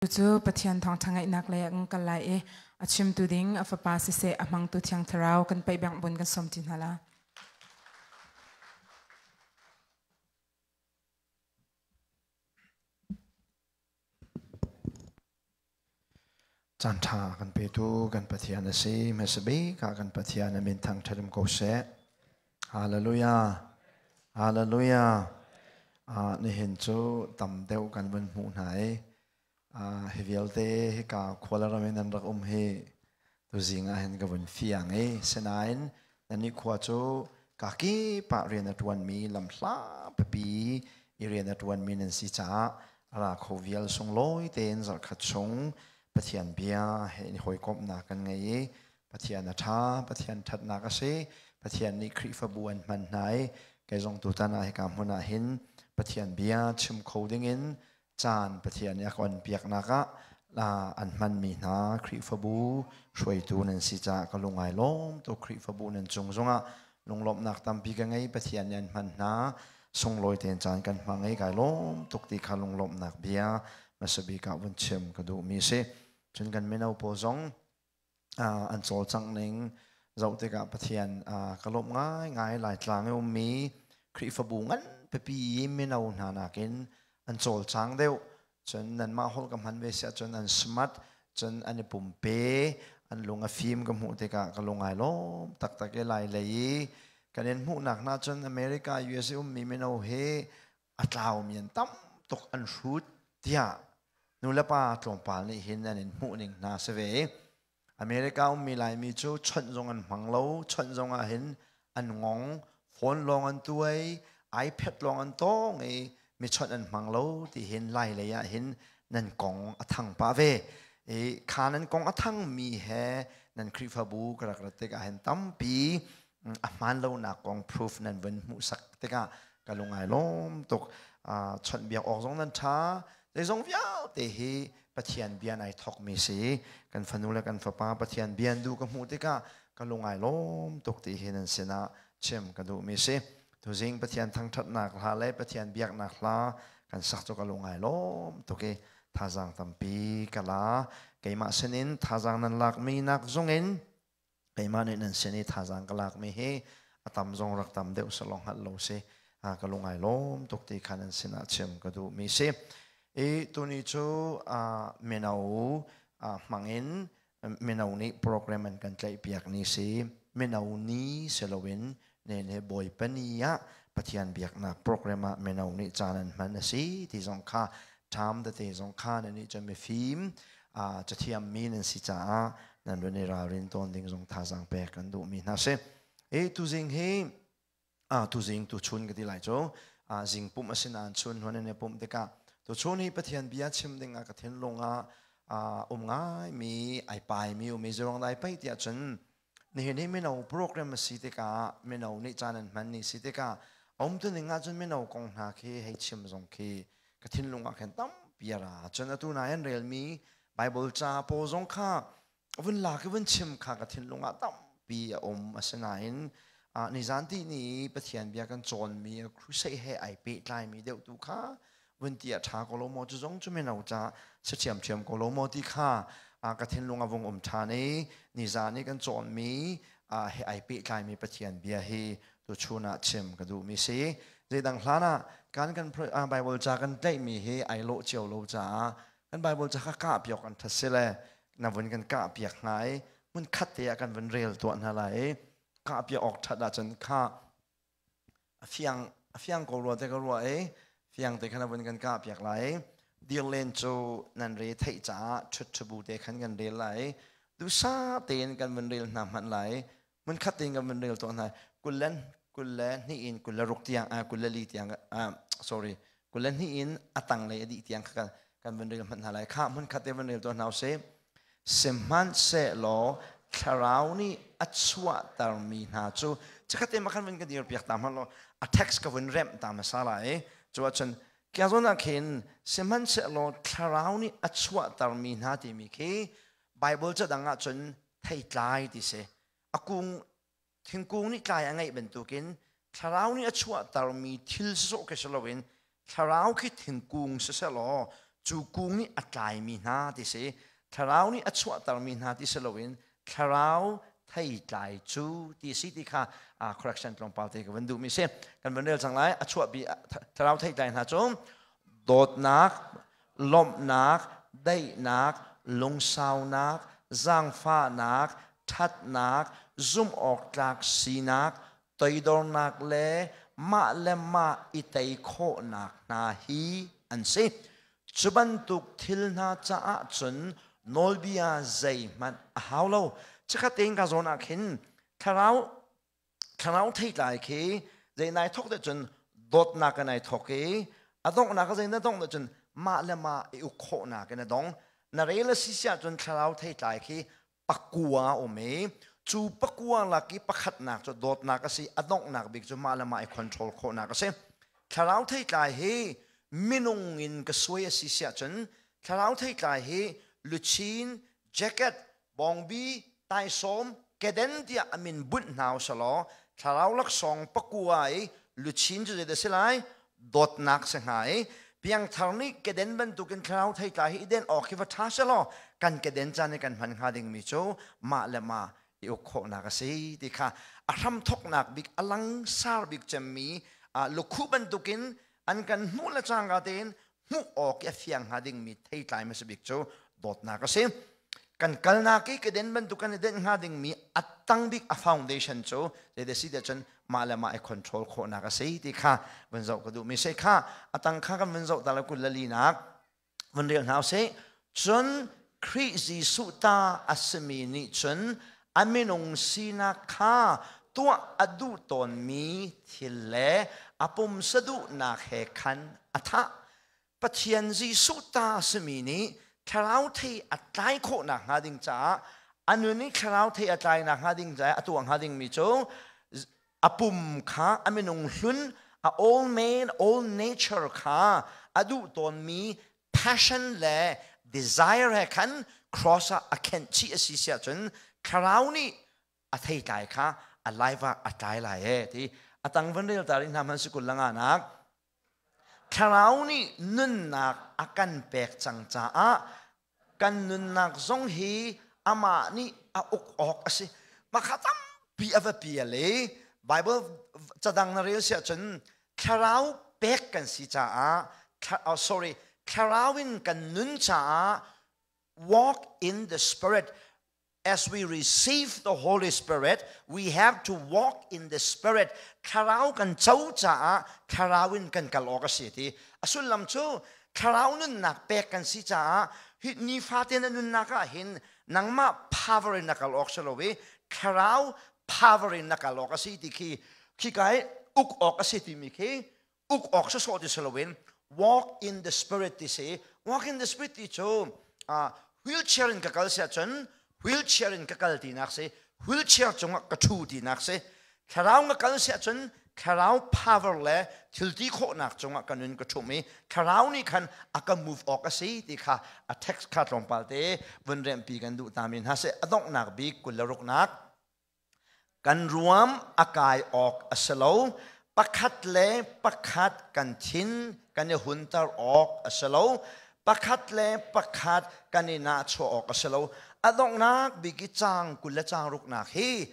Cucu Pathian thawngṭha ngaihnak lei ah kan kal lai i a chimtu ding a fapa siseh a hmangtu Thiang Thlarau kan paih bengh bun kan sawm ti hna la. Caan ṭha kan petu kan Pathian a si. Hmasa bik ah kan Pathian a min thangṭhat um ko seh. Hallelujah. Hallelujah. Nihin cu tam deuh kan vun hmuh hna i hi vialte hika khual ram in an rak um hi tuzing ah hin ka vun fiang i sinain nannih khua cu ka kip ah rian a ṭuanmi lamhla pipi i rian a ṭuanmi nan si caah ra kho vial sunglawi tein zarhkhat chung Pathian bia he in hawikomhnak kan ngei i Pathian a ṭha, Pathian ṭhatnak a si. Pathian nih Khrihfabu an hman hna i kei zong tutan ah hika hmun ah hin Pathian bia chim kho dingin caan Pathian nih a ka onpiaknak ah an hmanmi hna Khrihfabu hruaitu nan si caah ka lung ai lawm tuk. Khrihfabu nan cung zongah lunglawmhnak tampi ka ngei. Pathian nih an hman hna. Sunglawi tein caan kan hmang i kai lawm tuk ti kha lunglawmhnak bia hmasa bik ah vun chim ka duhmi a si. Cun kan mino pawl zong an cawlcangh ning zoh tikah Pathian ka lawmh ngaingai. Laitlang i ummi Khrihfabu ngan pipi i mino hna nakin an cawlcang deuh. Cun nanmah holh ka hman ve si ahcun an smart, cun an i pumpe, an lung a fim ka hmuh tikah ka lung ai lawm taktak i lai lei i kan in hmuhnak hna cun America USA ummi mino hi a tlaumi an tam tuk, an hrut tiah nulepa tlawmpal nih hin an in hmuh ning hna si ve. America ummi Laimi cu chawnh zong an hmang lo, chawnh zong ah hin an ngong, phone lawng an tuai, iPad lawng an tawng i mi chawnh an hmang lo ti hin Lai lei ah hin nan kong a thang pah ve. I kha nan kong a thang mi he nan Khrihfabu ka rak rat tikah hin tampi a hmaan lonak kong proof nan vun hmuhsak tikah ka lung ai lawm tuk. Chawnhbiak awk zong nan ṭha, zeizong vialte hi Pathian bia nai thawkmi si. Kan fanu le kan fapa Pathian bia an duh ka hmuh tikah ka lung ai lawm tuk ti hi nan sinah chim ka duhmi si. Tuzing Pathian thangṭhatnak hla le Pathian biaknak hla kan sak cu ka lung ai lawm tuk i thazaang tampi ka la. Keimah sinin thazaang nan lakmi nak zongin keimah nih nan sin i thazaang ka lakmi hi a tam zong rak tam deuh salong hngalh lo si. Ka lung ai lawm tuk ti kha nan sinah chim ka duhmi si. I tuni cu mino hmangin mino nih program an kan tlaihpiak ni si. Mino ni si loin ne ne Bawipa ni ah Pathian biaknak program ah mino nih caan an hman a si ti zong kha ṭham tete zong kha nan nih cun mifim cathiam mi nan si caah nan run i ralrin tawn ding zong thazaang pek kan duhmi hna si. E tuzing hi tuzing tuchun ka ti lai cu zing pumh a si nain chun huan in i pumh tikah tuchun hi Pathian bia chim ding ah ka thinlung ah um ngaimi ai paimi um i zurong dai pai tiah cun nihin hi mino program a si tikah mino nih caan an hman ni si tikah a um tu ning ahcun mino kong hna khi hei chim zong khi ka thinlung ah khan tampi a ra. Cun atu nai an relmi Bible ca pawl zong kha vun lak i vun chim kha ka thinlung ah tampi a um. Asinain nizan ti ni Pathian bia kan cawnmi crusade he ai pehtlaimi deuh tu kha vun ti a ṭha ko lo maw, cu zong cu mino ca si ṭhiamṭhiam ko lo maw ti kha ka thinlung a vung um ṭhan i nizan i kan cawnmi he ai pehtlaimi Pathian bia hi tuchun ah chim ka duhmi si. Zeidang hlan ah kan kan Bible ca kan tlaihmi hi ai lawh cio lo caah kan Bible ca kha kah piak an ṭhat si le na vun kan kah piak hna i hmun khat te ah kan vun rel tuah hna lai i kah piak awk ṭhat ahcun kha a fiang a fiang ko rua te ka ruah i fiang te khan a vun kan kah piak lai. Dir len cu nan re theih caah ṭhut ṭhubu te khan kan rel lai, dusa tein kan vun rel hna hmanh lai, mun khat tein kan vun rel tuah hna. 22 in 26 tiang, 24 tiang, sorry, 22 in a tanglei a dih tiang kha kan vun rel hmanh hna lai. Kha hmun khat te vun rel tuah hna usih. Sihmanhsehlaw thlarau nih a chuahtermi hna cu chikkhat te khan vun ka dir piak ta hmanh law a text ka vun remh ta hmasa lai. Cu ahcun kia zawn ah khin sihmanhsehlaw thlarau nih a chuahtermi hna timi khi Bible ca dang ahcun theitlai ti si. A kung thingkung nih tlai a ngeih bantukin thlarau nih a chuahtermi thil sawh khi si loin thlarau khi thingkung siseh law Cu kung nih a tlaimi hna ti si. Thlarau nih a chuahtermi hna ti si loin thlarau theitlai cu ti si ti kha correction tlawmpal te ka van duhmi si. Kan van rel cang lai. A chuahpi thlarau theitlai hna cu dawtnak, lawmhnak, daihnak, lungsaunak, zaangfahnak, ṭhatnak, zumhawktlak sinak, toidornak le mah le mah i tei khawhnak hna hi an si. Cu bantuk thil hna caah cun nawlbia zeihmanh a hau lo. Chikkhat tein ka zawn ah khin thlarau thlarau theitlai khi zei nai thok te cun dawtnak in ai thok i a donghnak a zei na dongh cun mah le mah i uk khawhnak in a dong. Na rel a si siah cun thlarau theitlai khi pakua um i cu pakua lak i pakhatnak cu dawtnak a si, a donghnak bik cu mah le mah i control khawhnak a si. Thlarau theitlai hi minung in ka suai a si siah cun thlarau theitlai hi luchin, jacket, bawngbi, taisawm, keden tiah a min bunh hna usalaw thlarau laksawng pakua i luchin cu zeidah si lai? Dawtnak si hnga i piangthar nih keden bantukin thlarau theitlai hi i den awk hi va ṭha selaw kan keden caan i kan hman hnga dingmi cu mah le mah i uk khawhnak a si ti kha a hramthoknak bik, a langsar bik cemmi lukhuh bantukin an kan hmuh le cangka tein hmuh awk i a fiang hnga dingmi theitlai hmasa bik cu dawtnak a si. Kan kalnak i keden bantuk kan i denh hnga dingmi a tang bik a foundation cu zeidah si tiah cun mah le mah i control khawhnak a si ti kha van zoh ka duhmi si. Kha a tang kha kan van zoh ta le 24nak van rel hna usih. Cun Khrih Jesuh ta a simi nih cun a minung sinak kha tuah a duh tawnmi thil le a pumsa duhnak he khan a thah. Pathian Jesuh ta a simi nih thlarau thei a tlai khawh nakhnga ding caah, a nun i thlarau thei a tlai nakhnga ding caah a tuah hnga dingmi cu a pum kha, a minung hlun, a old man, old nature kha a duh tawnmi passion le desire he khan cross ah a khenh chih a si siah cun thlarau nih a theitlai kha a live ah a tlai lai e ti. A tang van rel ta ri hna hman sikul langa nak. Thlarau nih nunnak a kan pek cang caah kan nunnak zong hi amah nih a uk awk a si. Makha tampi a va pial i Bible cadang na rel siah cun thlarau pek kan si caah, oh, sorry, thlarau in kan nun caah, walk in the Spirit. As we receive the Holy Spirit, we have to walk in the Spirit. Thlarau kan co caah thlarau in kan kal awk a si ti. A sullam cu thlarau nunnak pek kan si caah hi nifate na nunnak ah hin nangmah power in na kal awk si lo i thlarau power in na kal awk a si ti khi khi kai uk awk a si timi khi uk awk sawsawh ti si loin walk in the Spirit ti si. Walk in the Spirit ti cu wheelchair in ka kal si ahcun wheelchair in ka kal tinak si, wheelchair cungah ka ṭhu tinak si. Thlarau ka kal si ahcun thlarau power le thil ti khawhnak cungah ka nun ka ṭhum i thlarau nih khan a ka move awk a si ti kha a text kha tlawmpal te vun rempi kan duh ta mi hna si. A donghnak bik 26nak. Kan ruam a kai awk a si lo. Pakhat le pakhat kan thin kan i hunter awk a si lo. Pakhat le pakhat kan i nahchuah awk a si lo. A donghnak bik i caang 20 le caang ruknak hi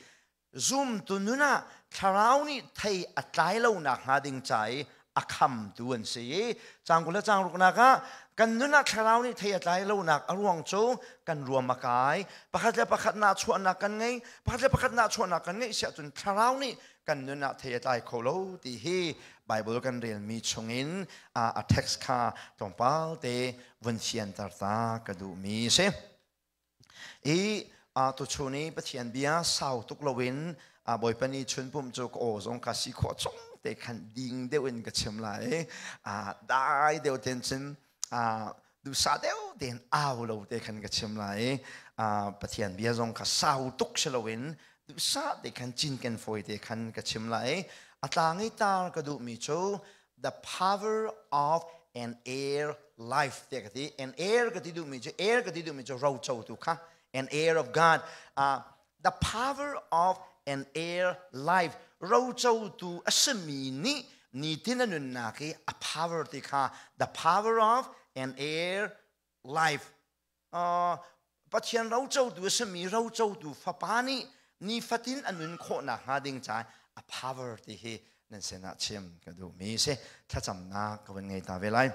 zumtu nun ah thlarau nih thei a tlai lo nakhnga ding ca i a khamtu an si i caang 20 le caang ruknak ah kan nun ah thlarau nih thei a tlai lonak a ruang cu kan ruam a kai, pakhat le pakhat nahchuahnak kan ngei. Pakhat le pakhat nahchuahnak kan ngeih siah cun thlarau nih kan nun ah thei a tlai kho lo ti hi Bible kan relmi chungin a text kha tlawmpal te vun fianter ta ka duhmi si. I tuchun i Pathian bia sau tuk loin Bawipa ni chun pum cu ka aw zong ka si khawh chung te khan ding deuh in ka chim lai. Dai deuh ten cun duhsah deuh tein au lo te khan ka chim lai. Pathian bia zong ka sau tuk si loin duhsah te khan cinken fawi te khan ka chim lai. A tlang i tar ka duhmi cu the power of an heir life te ka ti. An heir ka ti duhmi cu, heir ka ti duhmi cu rocotu kha, an heir of God, the power of an heir life, rocotu a simi nih nitin a nunnak i a power ti kha, the power of And heir life. Pathian rocotu a simi rocotu fapa nih nifatin a nun khawhnak hnga ding ca a power ti hi nan sinah chim ka duhmi si. Thlacamnak ka van ngei ta ve lai.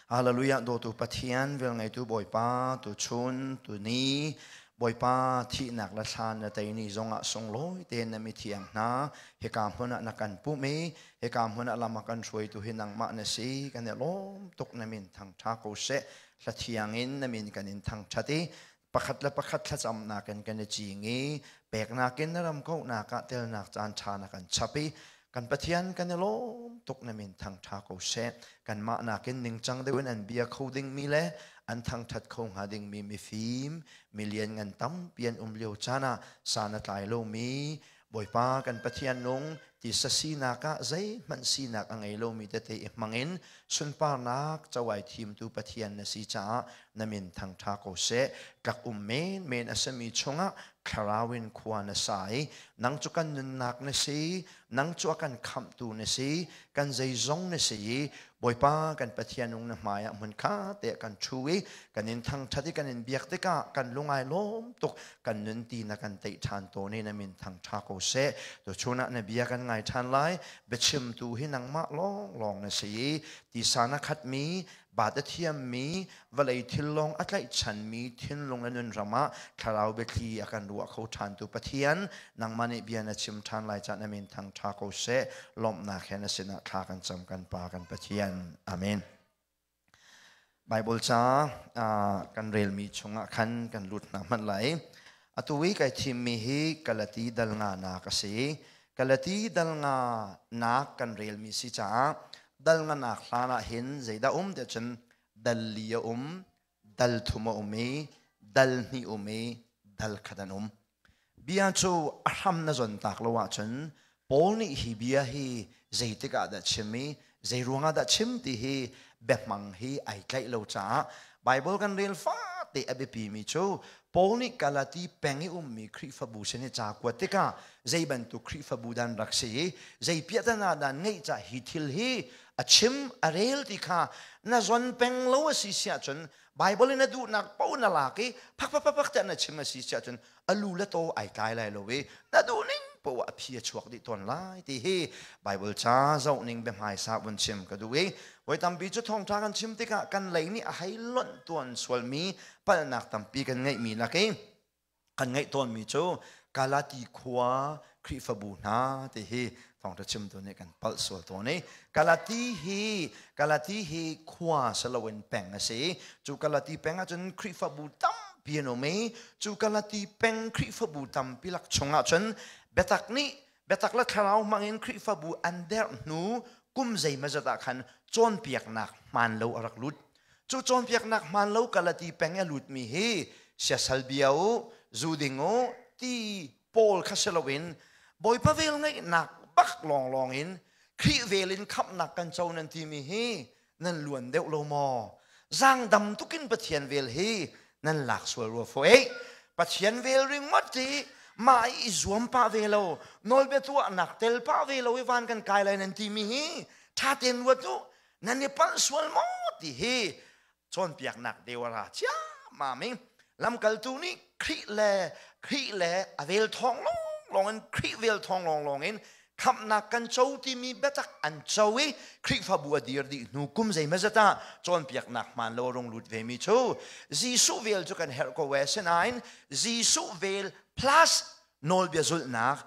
Hallelujah. Dawtu Pathian, vel ngeitu Bawipa, tu chun tu ni Bawipa thihnak la thlan na tei ni zongah sunglawi tein na mithiang hna hika hmun ah na kan pumh i hika hmun ah lam a kan hruaitu hi nangmah na si. Kan i lawm tuk. Na min thangtha ko seh. Hlathiang in na min kan in thangthat i pakhat le pakhat thlacamnak in kan i cing i peknak in na ram kauhnak ah telnak caan ṭha na kan chap i kan Pathian kan i lawm tuk. Na min thangṭha ko seh. Kanmah nakin ningcang deuh in an bia kho dingmi le an thangṭhat kho hnga dingmi mifim milian ngan tampi an um lio caan ah san a tlai lomi Bawipa kan Pathian nung tisa sinak ah zeihmanh sinak a ngei lomi tete i hmangin sunparnak coai thimtu Pathian na si caah na min thangṭha ko seh. Tlak um menmen a simi chungah thlarau in khua na sa i nang cu kan nunnak na si, nang cu a kan khamhtu na si, kan zeizong na si i Bawipa kan Pathian nung na hmai ah hmun kha te kan ṭhu i kan in thangṭhat i kan in biak tikah kan lungai lawm tuk, kan nun ti na kan teih ṭhan tawn i na min thangṭha ko seh. Tuchun ah na bia kan ngai ṭhan lai. Biachimtu hi nangmah lawnglawng na si i tisa na khatmi, bat a thiammi, vawlei thil lawng a tlaihchanmi thinlung le nun ram ah thlarau biathli a kan ruah kho ṭhantu Pathian, nangmah nih bia na chim ṭhan lai caan na min thangṭha ko seh. Lawmhnak he na sinah thla kan cam, kan Pa kan Pathian. Amen. Bible ca kan relmi chungah khan kan lut hna hmanh lai. Atu i kai thimmi hi Galati dal nga nak a si. Galati dal nga nak kan relmi si caah dal nga nak hlan ah hin zeidah um ti cun dal li a um, dal thum a um i dal hnih um i dal khat an um. Bia cu a hram na zon tak lo ahcun Paul nih hi bia hi zeitik ah dah chim i zei ruangah dah chim ti hi biahmang hi ai tlaih lo caah Bible kan rel fate a biapi mi cu Paul nih Galati peng i ummi Khrihfabu sin i ca kuat tikah zei bantuk Khrihfabu dan rak si i zei piahtana dan ngeih ca hi thil hi a chim a rel ti kha na zon peng lo a si siah cun Bible in a duhnak paoh na lak i phak phak phak phak tiah na chim a si siah cun a lu le taw ai tlai lai lo i na duh ning poah a phi a chuak dih tawn lai ti hi Bible ca zoh ning biahmaisa vun chim ka duh i voi tampi cu thawngṭha kan chim tikah kan lei nih a hei lonh tuan sualmi palhnak tampi kan ngeihmi lak i kan ngaih tawnmi cu Galati khua Khrihfabu hna ti hi thawngṭha chimtu nih kan palh sual tawn i Galati hi khua si loin peng a si. Cu Galati peng ahcun Khrihfabu tampi an um i cu Galati peng Khrihfabu tampi lak chungah cun biatak nih biatak le thlarau hmangin Khrihfabu an derh hnu kum zeimazat ah khan cawnpiaknak hmaan lo a rak lut. Cu cawnpiaknak hmaan lo Galati peng a lutmi hi siasal bia u, zu ding u ti Paul kha si loin Bawipa vel ngeihnak bak lawnglawng in Khrih vel in khamhnak kan co nan timi hi nan luan deuh lo maw? Zaangdam tukin Pathian vel hi nan lak sual rua fo ei. Pathian vel ringawt hi mah i zuam pah ve lo, nawlbia tuahnak tel pah ve lo i van kan kai lai nan timi hi ṭha tein ruat u. Nan i palh sual maw ti hi cawnpiaknak dewara ciammam i lamkaltu nih Khrih le a vel thawng lawnglawng in, Khrih vel thawng lawnglawng in khamhnak kan co timi biatak an co i Khrihfabu a dir dih hnu kum zeimazat ah cawnpiaknak hmaan lo a rung lut vemi cu Jesuh vel cu kan herh ko e, sinain Jesuh vel plus nawlbia zulhnak,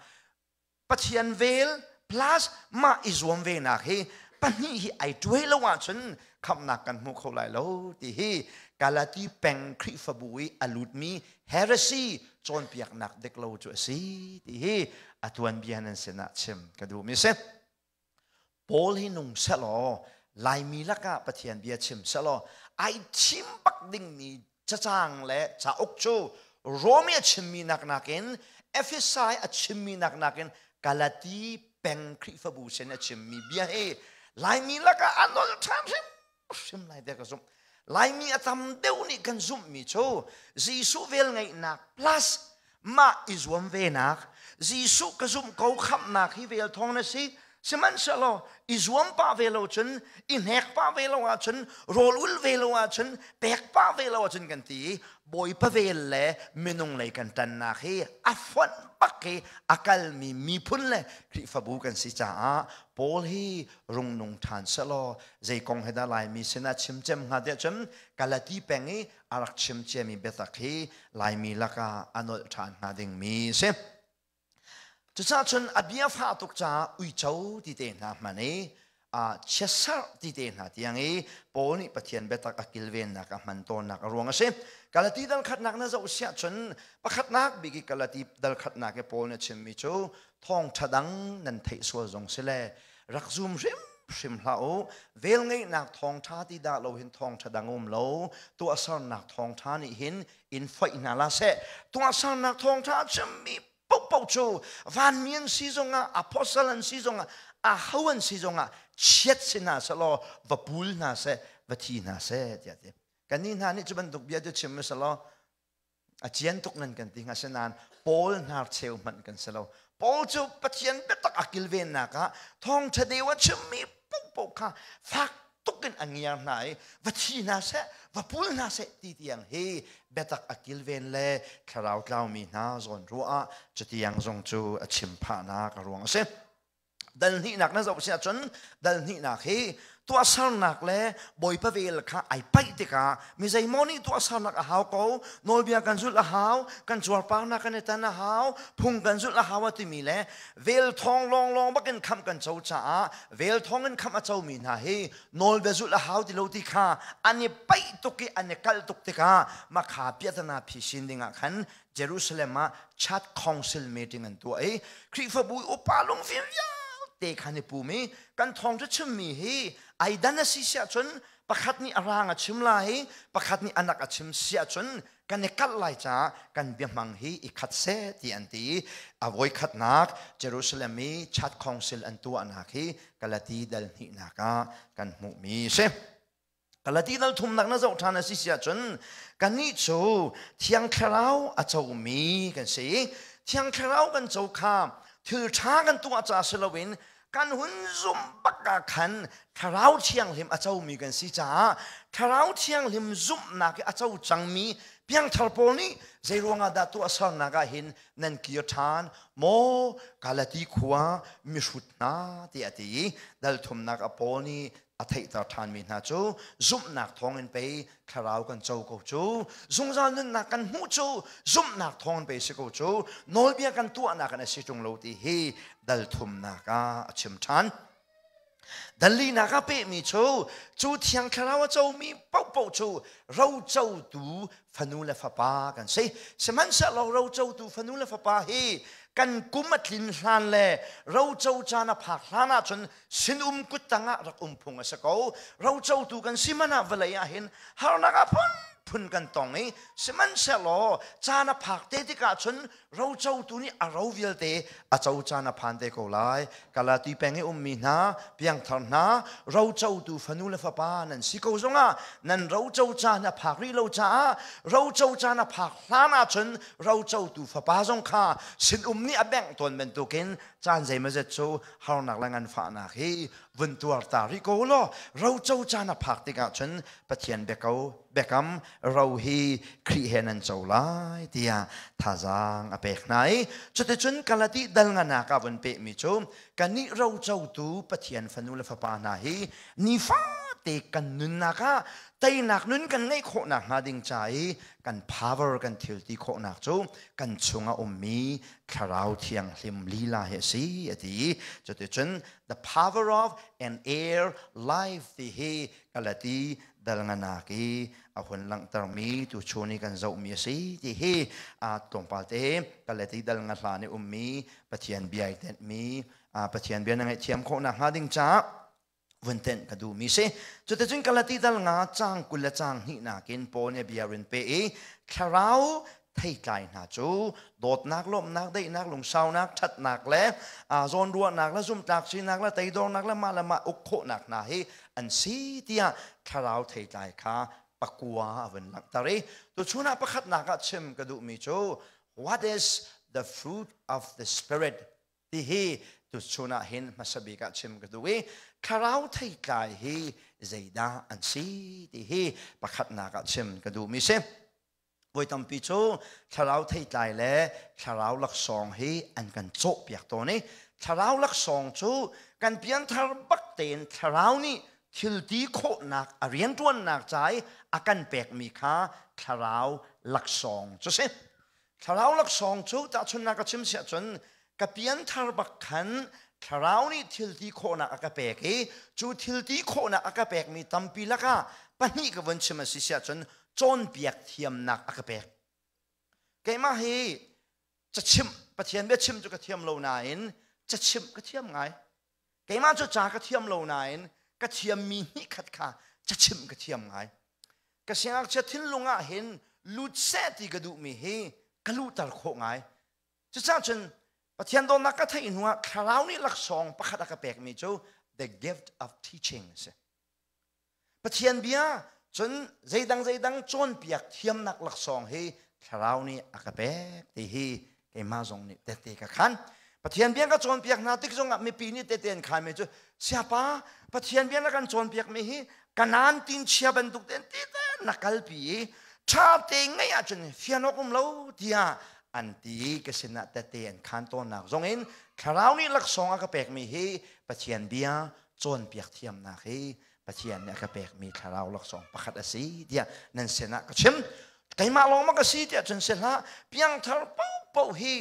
Pathian vel plus mah i zuam ve nak hi pahnih hi ai tuai lo ahcun khamhnak kan hmu kho lai lo ti hi Galati peng Khrihfabu i a lutmi heresy cawnpiaknak dik lo cu a si ti hi a tuanbia nan sinah chim ka duhmi si. Paul hi nung selaw Laimi lakah Pathian bia chim selaw ai thim bak dingmi cacang le cauk cu Rome a chimmi nak nakin, Ephesai a chimmi nak nakin Galati peng Khrihfabu sin a chimmi bia hi Laimi lakah a nolh ṭhan hrimhrim lai tiah ka zumh. Laimi a tam deuh nih kan zumhmi cu Jesuh vel ngeihnak plus mah i zuam venak, Jesuh ka zumh ko, khamhnak hi vel thawng na si. Sihmanhsehlaw i zuam pah ve lo cun, i hnek pah ve lo ahcun, rawl ul ve lo ahcun, pek pah ve lo ahcun kan ti i Bawipa vel le minung lei kan ṭannak hi a fonh bak i a kalmi miphun le Khrihfabu kan si caah Paul hi rungnung ṭhan sehlaw zei kong he dah Laimi sinah chim cem hnga tiah cun Galati peng i a rak chim ciami biatak hi Laimi lakah a nolh ṭhan hnga dingmi si. Cucaah cun a bia fah tuk caah uico ti te hna hman i chiatserh ti te hna tiang i Paul nih Pathian biatak a kilvennak a hman tawnnak a ruang a si. Galati dal khatnak na zoh siah cun pakhatnak bik i Galati dal khatnak i Paul nih a chimmi cu thawngṭha dang nan theih sual zong si le rak zum hrimhrim hlah u. Velngeihnak thawngṭha ti dah lo hin thawngṭha dang um lo. Tuahsernak thawngṭha nih hin in foih hna la seh. Tuahsernak thawngṭha a chimmi paohpaoh cu vanmi an si zongah, apostle an si zongah, aho an si zongah chiat si hna selaw va pul hna seh, va thi hna seh tiah ti. Kannih hna nih cu bantuk bia cu chim selaw a cian tuk nan kan ti hnga, asinain Paul hnarcheu hmanh kan si lo. Paul cu Pathian biatak a kilvennak ah thawngṭha deu a chimmi paohpaoh kha fak tuk in a ngiar hna i va thi hna seh, va pul hna seh ti tiang hi biatak a kilven le thlarau tlaumi hna zawn ruah ah cutiang zong cu a chim phahnak a ruang a si. Dal hnihnak na zoh si ahcun dal hnihnak hi tuahsernak le Bawipa vel kha ai paih tikah mi zeimaw nih tuahsernak a hau ko, nawlbia kan zulh a hau, kan cuarparnak kan i tan a hau, phung kan zulh a hau a timi le vel thawng lawnglawng bakin khamh kan co caah vel thawng in khamh a comi hna hi nawlbia zulh a hau ti lo ti kha an i paih tuk i an i kalh tuk tikah makha piahtana phisin dingah khan Jerusalem ah Church Council meeting an tuah i Khrihfabu upa lungfim vialte khan i pum i kan thawngṭha chimmi hi ai dan a si siah cun, pakhat nih a rang a chim lai, pakhat nih anak a chim siah cun kan i kalh lai caah kan biahmang hi i khat seh ti an ti i a voikhatnak Jerusalem i Church Council an tuahnak hi Galati dal hnihnak ah kan hmuhmi a si. Galati dal thumnak na zoh ṭhan a si si ahcun kannih cu Thiang Thlarau a comi kan si. Thiang Thlarau kan co kha thil ṭha kan tuah caah si loin kan hun zumh bak ah khan Thlarau Thianghlim a comi kan si caah Thlarau Thianghlim zumhnak i a co cangmi piangthar pawl nih zei ruangah dah tuahsernak ah hin nan kir ṭhan maw, Galati khua mihrut hna, tiah a ti i dal thumnak a Paul nih a theihter ṭhanmi hna cu zumhnak thawngin pei thlarau kan co ko cu, zungzal nunnak kan hmuh cu zumhnak thawngin pei si ko cu, nawlbia kan tuahnak in a si ṭung lo ti hi dal thumnak ah a chim ṭhan. Dal linak ah pehmi cu cu Thiang Thlarau a comi paohpaoh cu rocotu fanu le fapa kan si. Sihmanhsehlaw rocotu fanu le fapa hi kan kum a tlin hlan le roco caan a phak hlan ahcun sinum kut tangah rak um phung a si ko. Rocotu kan si man ah vawlei ah hin harnak ah phunphun kan tong i sihmanhsehlaw caan a phak te tikah cun rocotu nih a ro vialte a co caan a phan te ko lai. Galati peng i ummi hna, piangthar hna, rocotu fanu le fapa nan si ko zongah nan roco caan a phak rih lo caah roco caan a phak hlan ahcun rocotu fapa zong kha sinum nih a bengh tawn bantukin caan zeimawzet cu harnak le nganfahnak hi vun tuar ta rih ko law roco caan a phak tikah cun Pathian biako biakam ro hi Khrih he nan co lai tiah thazaang a pek hna i cuticun Galati dal nganak ah vun pehmi cu kannih rocotu Pathian fanu le fapa hna hi nifate kan nunnak ah teinak nun kan ngeih khawhnak hnga ding ca i kan power, kan thil ti khawhnak cu kan chungah ummi Thlarau Thianghlim lila hi a si a ti i cuticun the power of an heir life ti hi Galati dal nganak i a hun langhtermi tu chun i kan zohmi a si ti hi a tlawmpal te Galati dal nga hlan i ummi Pathian bia i tenhmi, Pathian bia na ngaihthiam khawh nakhnga ding caah vun tenh ka duhmi si. Cuticun Galati dal nga caang 20 le caang hnih nakin Paul nih bia rin pe i thlarau theitlai hna cu dawtnak, lawmhnak, daihnak, lungsaunak, ṭhatnak le zawnruahnak le zumhtlak sinak le teidornak le mah le mah uk khawhnak hna hi an si tiah thlarau theitlai kha pakua a vun langhter i tuchun ah pakhatnak ah chim ka duhmi cu what is the fruit of the Spirit ti hi. Tuchun ah hin hmasa bik ah chim ka duh i thlarau theitlai hi zeidah an si ti hi pakhatnak ah chim ka duhmi si. Voi tampi cu thlarau theitlai le thlarau laksawng hi an kan cawhpiak tawn i thlarau laksawng cu kan pianthar bak tein thlarau nih thil ti khawhnak a rianṭuannak ca i a kan pekmi kha thlarau laksawng cu si. Thlarau laksawng cu tahchunhnak ka chim siah cun ka pianthar bak khan thlarau nih thil ti khawhnak a ka pek i cu thil ti khawhnak a ka pekmi tampi lakah pahnih ka vun chim a si siah cun cawnpiak thiamnak a ka pek. Keimah hi cachimh Pathian bia chim cu ka thiam lo nain cachimh ka thiam ngai. Keimah cu ca ka thiam lo nain ka thiammi hnih khat kha cachimh ka thiam ngai. Ka siangngakchia thinlung ah hin lut seh ti ka duhmi hi ka luhter khawh ngai. Cucaah cun Pathian dawtnak ka theih hnuah thlarau nih laksawng pakhat a ka pekmi cu the gift of teaching a si. Pathian bia cun zeidang zeidang cawnpiak thiamnak laksawng hi thlarau nih a ka pek ti hi keimah zong nih tehte ka khan. Pathian bia ka cawnpiak hna tik zongah mipi nih tehte an khanmi cu siapa Pathian bia na kan cawnpiakmi hi kanan tin chia bantuk ten ti te na kalpi i ṭha te ngeih ahcun fian awk um lo tiah an ti ka sinah tehte an khan tawnnak zongin thlarau nih laksawng a ka pekmi hi Pathian bia cawnpiak thiamnak hi Pathian nih a ka pekmi thlarau laksawng pakhat a si tiah nan sinah ka chim. Keimah lawng ma ka si tiah cun si hlah. Piangthar paohpaoh hi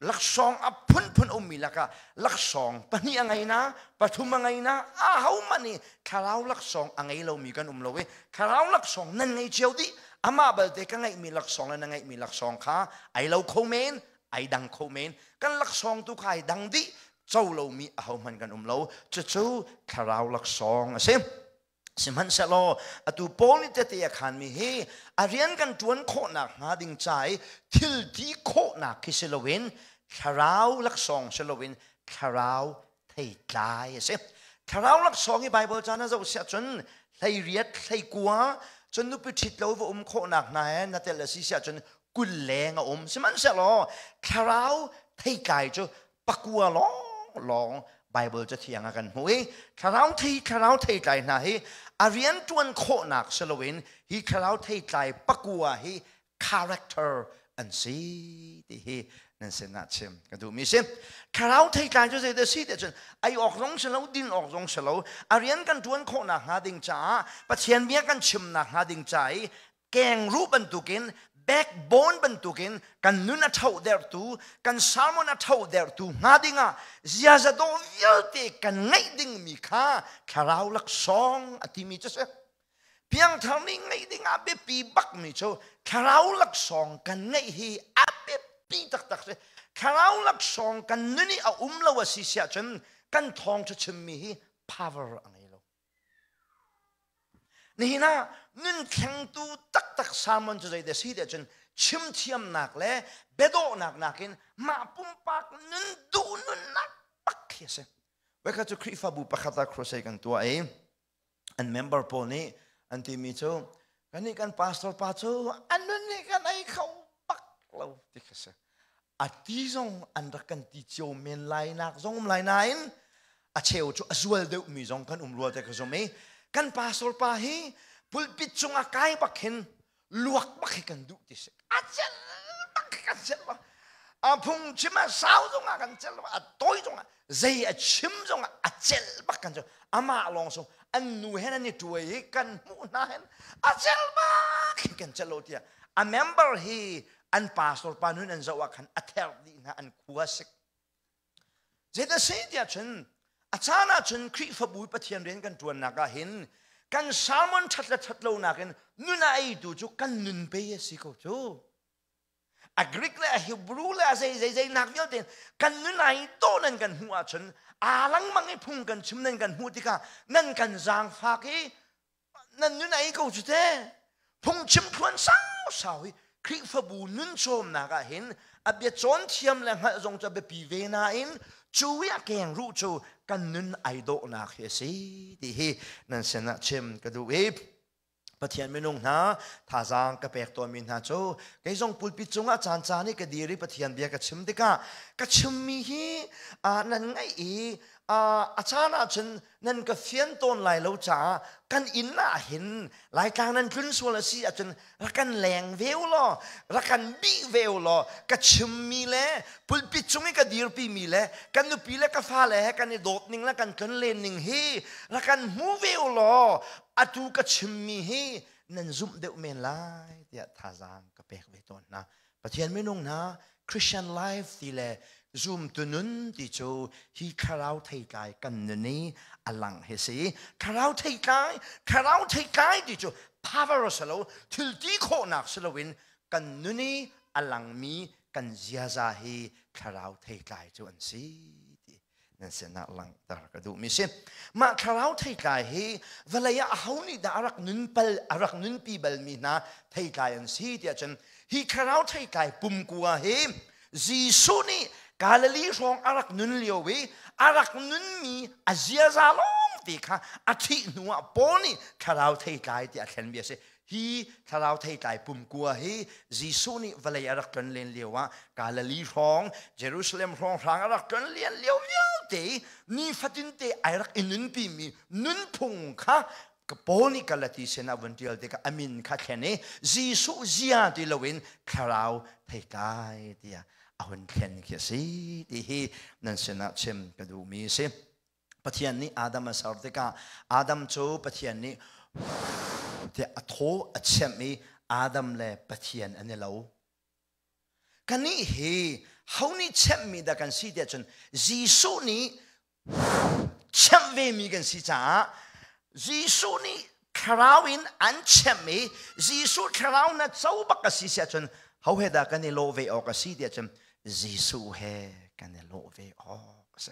laksawng a phunphun ummi lakah laksawng pahnih a ngei na, pathum a ngei na, ahohmanh nih thlarau laksawng a ngei lomi kan um lo i thlarau laksawng nan ngei cio dih. Amah balte ka ngeihmi laksawng le na ngeihmi laksawng kha ai lo kho men, ai dang kho men. Kan laksawng tu kha ai dang dih. Co lomi ahohmanh kan um lo. Cucu thlarau laksawng a si. Sihmanhsehlaw atu Paul nih tehte a khanmi hi a rian kan ṭuan khawhnak hnga ding ca i thil ti khawhnak khi si loin thlarau laksawng si loin thlarau theitlai a si. Thlarau laksawng hi Baibal ca na zoh siah cun 18 19 cun nupi ṭhit lo va um khawhnak hna he na tel a si siah cun 20 leng a um. Sihmanhsehlaw thlarau theitlai cu 9 lawnglawng Bible cathiang ah kan hmuh i thlarau thei thlarau theitlai hna hi a rianṭuan khawhnak si loin hi thlarau theitlai 9 hi character an si ti hi nan sinah chim ka duhmi si. Thlarau theitlai cu zeidah si tiah cun ei awk zong si lo, din awk zong si lo, a rian kan ṭuan khawhnak hnga ding caah Pathian bia kan chimnak hnga ding ca i kengruh bantukin backbone bantukin kan nun a ṭho dertu kan sermon a ṭho dertu hnga dingah ziaza dawh vialte kan ngeih dingmi kha thlarau laksawng a timi cu si. Piangthar nih ngeih dingah biapi bakmi cu thlarau laksawng kan ngeih hi a biapi taktak si. Thlarau laksawng kan nun i a um lo a si siah cun kan thawngṭha chimmi hi power a ngei lo. Nihin ah nun thlengtu taktak sermon cu zeidah si tiah cun chim thiamnak le biadawhnak nakin mah pumpak nun duh nunnak bak khi a si. Voikhat cu Khrihfabu pakhat ah crusade kan tuah i an member pawl nih an timi cu kannih kan pastor pa cu an nun nih kan ei kho bak lo ti khi si. A ti zong an rak kan ti cio men lai nak zong um lai nain a cheu cu a zual deuhmi zong kan um rua te ka zum i kan pastor pa hi pulpit cungah kai bak hin luak bak hi kan duh ti si. A cel bak hi kan cel lo. A phung chim a sau zongah kan cel lo, a tawi zongah zei a chim zongah a cel bak kan cu. Amah lawng sung an nu hen an i tuai i kan hmuh hna hen a cel bak hi kan cel lo tiah a member hi an pastor pa nun an zoh ah khan a ther dih hna, an khua sik. Zeidah si tiah cun a caan ah cun Khrihfabu Pathian rian kan ṭuannak ah hin kan sermon ṭhat le ṭhat lo nakin nun a eitu cu kan nun pe a si ko cu. A Greek le a Hebrew le a zei zei zei nak vialte kan nun ai dawh nan kan hmuh ahcun aa lengmang i phung kan chim nan kan hmuh tikah nan kan zaangfak i nan nun ei ko cu te. Phungchim thluan sau sau hi Khrihfabu nun cawmnak ah hin a bia cawn thiam le hngalh zong cu a biapi ve nain cu i a keng ruh cu kan nun ai dawhnak hi a si ti hi nan sinah chim ka duh i. Pathian minung hna thazaang ka pek tawnmi hna cu kei zong pulpit cungah caan caan i ka dir i Pathian bia ka chim tikah ka chimmi hi nan ngaih i a caan ahcun nan ka fian tawn lai lo caah kan inn ah hin Laitlang nan tlun sual a si ahcun rak kan leng ve u law rak kan bih ve u law ka chimmi le pulpit cung i ka dirpi mi le kan nupi le ka fale he kan i dawt ning le kan tlon len ning hi rak kan hmu ve u law atu ka chimmi hi nan zumh deuh men lai tiah thazaang ka pek ve tawn hna. Pathian minung hna, Christian life ti le zumtu nun ti cu hi thlarau theitlai kan nun i a lang hi si. Thlarau theitlai, thlarau theitlai ti cu power si lo, thil ti khawhnak si loin kan nun i a langmi kan ziaza hi thlarau theitlai cu an si ti nan sinah langhter ka duhmi si. Mah thlarau theitlai hi vawlei ah aho nih dah a rak nun pal a rak nunpi balmi hna theitlai an si tiah cun hi thlarau theitlai pumkua hi Jesuh nih Galilee hrawng a rak nun lio i a rak nunmi a ziaza lawng te kha a thih hnu ah Paul nih thlarau theitlai tiah a thlenmi a si. Hi thlarau theitlai pumkua hi Jesuh nih vawlei a rak tlon len lio ah Galilee hrawng, Jerusalem hrawng hrang a rak tlon lian lio vialte nifatin te ai rak i nunpi mi nunphung kha Paul nih Galati sin ah vun tial tikah a min kha thlen i Jesuh zia ti loin thlarau theitlai tiah a hun thlen khi a si ti hi nan sinah chim ka duhmi a si. Pathian nih Adam a ser tikah Adam cu Pathian nih tiah a thaw a chemh i Adam le Pathian an i lo. Kannih hi ho nih chemhmi dah kan si tiah cun Jesuh nih chemh vemi kan si caah Jesuh nih thlarau in an chemh i Jesuh thlarau na co bak a si siah cun ho he dah kan i lawh ve awk a si tiah cun Jesuh he kan i lawh ve awk a si.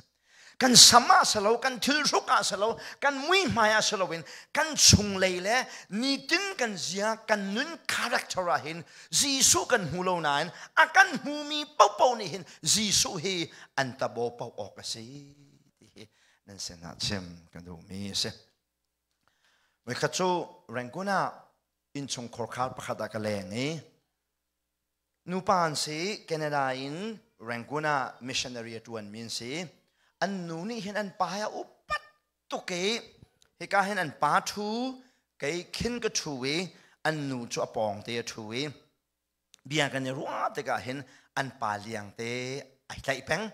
Kan sam ah si lo, kan thilhruk ah si lo, kan muihmai ah si loin kan chunglei le nitin kan zia, kan nun character ah hin Jesuh kan hmu lo nain a kan hmumi paohpaoh nih hin Jesuh hi an tabo paoh awk a si ti hi nan sinah chim ka duhmi a si. Voikhat cu Rangoon ah innchung khorkhar pakhat ah ka leng i Nupa an si. Canada in Rangoon ah missionary a ṭuanmi an si. An nu nih hin an pa hi a upat tuk i hika hin an pa ṭhu, kei khin ka ṭhu i an nu cu a pawng te a ṭhu i bia kan i ruah tikah hin an pa liang te ai tlaih peng.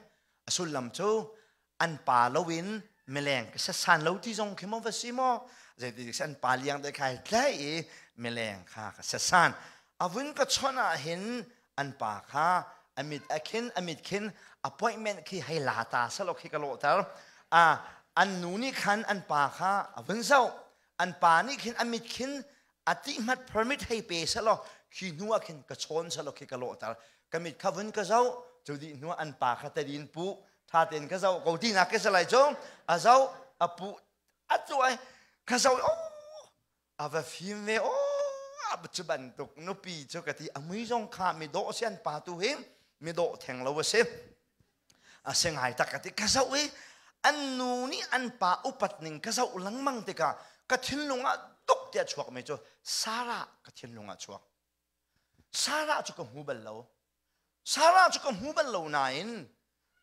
A sullam cu an pa loin mileng ka san lo ti zong khi maw va si maw, zeiti an pa liang te khai tlaih i mileng kha ka san avun ka chon ah hin an pa kha amit akhin amit khin appointment khi hei la ta salo khi ka lawhter. A an nu nih khan an pa kha avun zoh, an pa nih khin amit khin ati hmat permit hei pe salo khi hnu ah khin ka chawn salo khi ka lawhter. Ka mit kha vun ka zoh cu dih hnu an pa kha tadin pu tha tein ka zoh ko ti nak ka salai cu a zoh a pu a cu ai ka zoh o a va fim ve o a cu bantuk nupi cu ka ti. A mui zong kha mi dawh si, an pa tu hi mi dawh theng lo a si, a si ngai tak ka ti. Ka zoh i an nu nih an pa upat ning ka zoh lengmang tikah ka thinlung ah duk tiah chuak mi cu Sarah ka thinlung ah chuak. Sarah cu ka hmu bal lo, Sarah cu ka hmu bal lo nain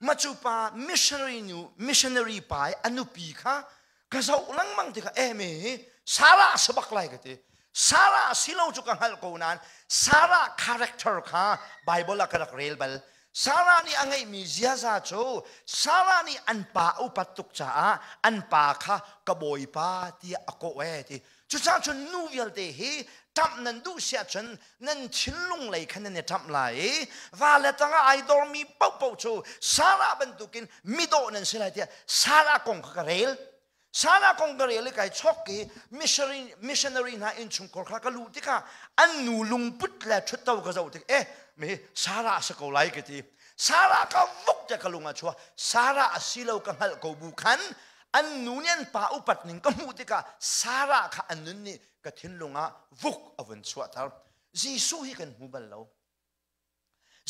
macu pa missionary nu, missionary pa i a nupi kha ka zoh lengmang tikah eh me hi Sarah a si bak lai ka ti. Sarah si lo cu ka hngalh ko nain Sarah character kha Bible ah ka rak rel bal. Sarah nih a ngeihmi ziaza cu Sarah nih an pa a upat tuk caah an pa kha ka bawipa tiah a kawh ee ti. Cucaah cun nu vialte hi ṭamh nan duh si ahcun nan thinlung lei khan nan i ṭamh lai i va le tangah ai dormi paohpaoh cu Sarah bantukin midawh nan si lai tiah Sarah kong kha ka rel. Sarah kong ka rel i kai chok i missionary hna innchungkhar kha ka luh tikah an nu lungput le ṭhutto ka zoh tik eh mi Sarah a si ko lai ka ti. Sarah ka vuk tiah ka lung ah chuak. Sarah a si lo ka hngalh ko bu khan an nu nih an pa upat ning ka hmuh tikah Sarah kha an nun nih ka thinlung ah vuk a vun chuahter. Jesuh hi kan hmu bal lo.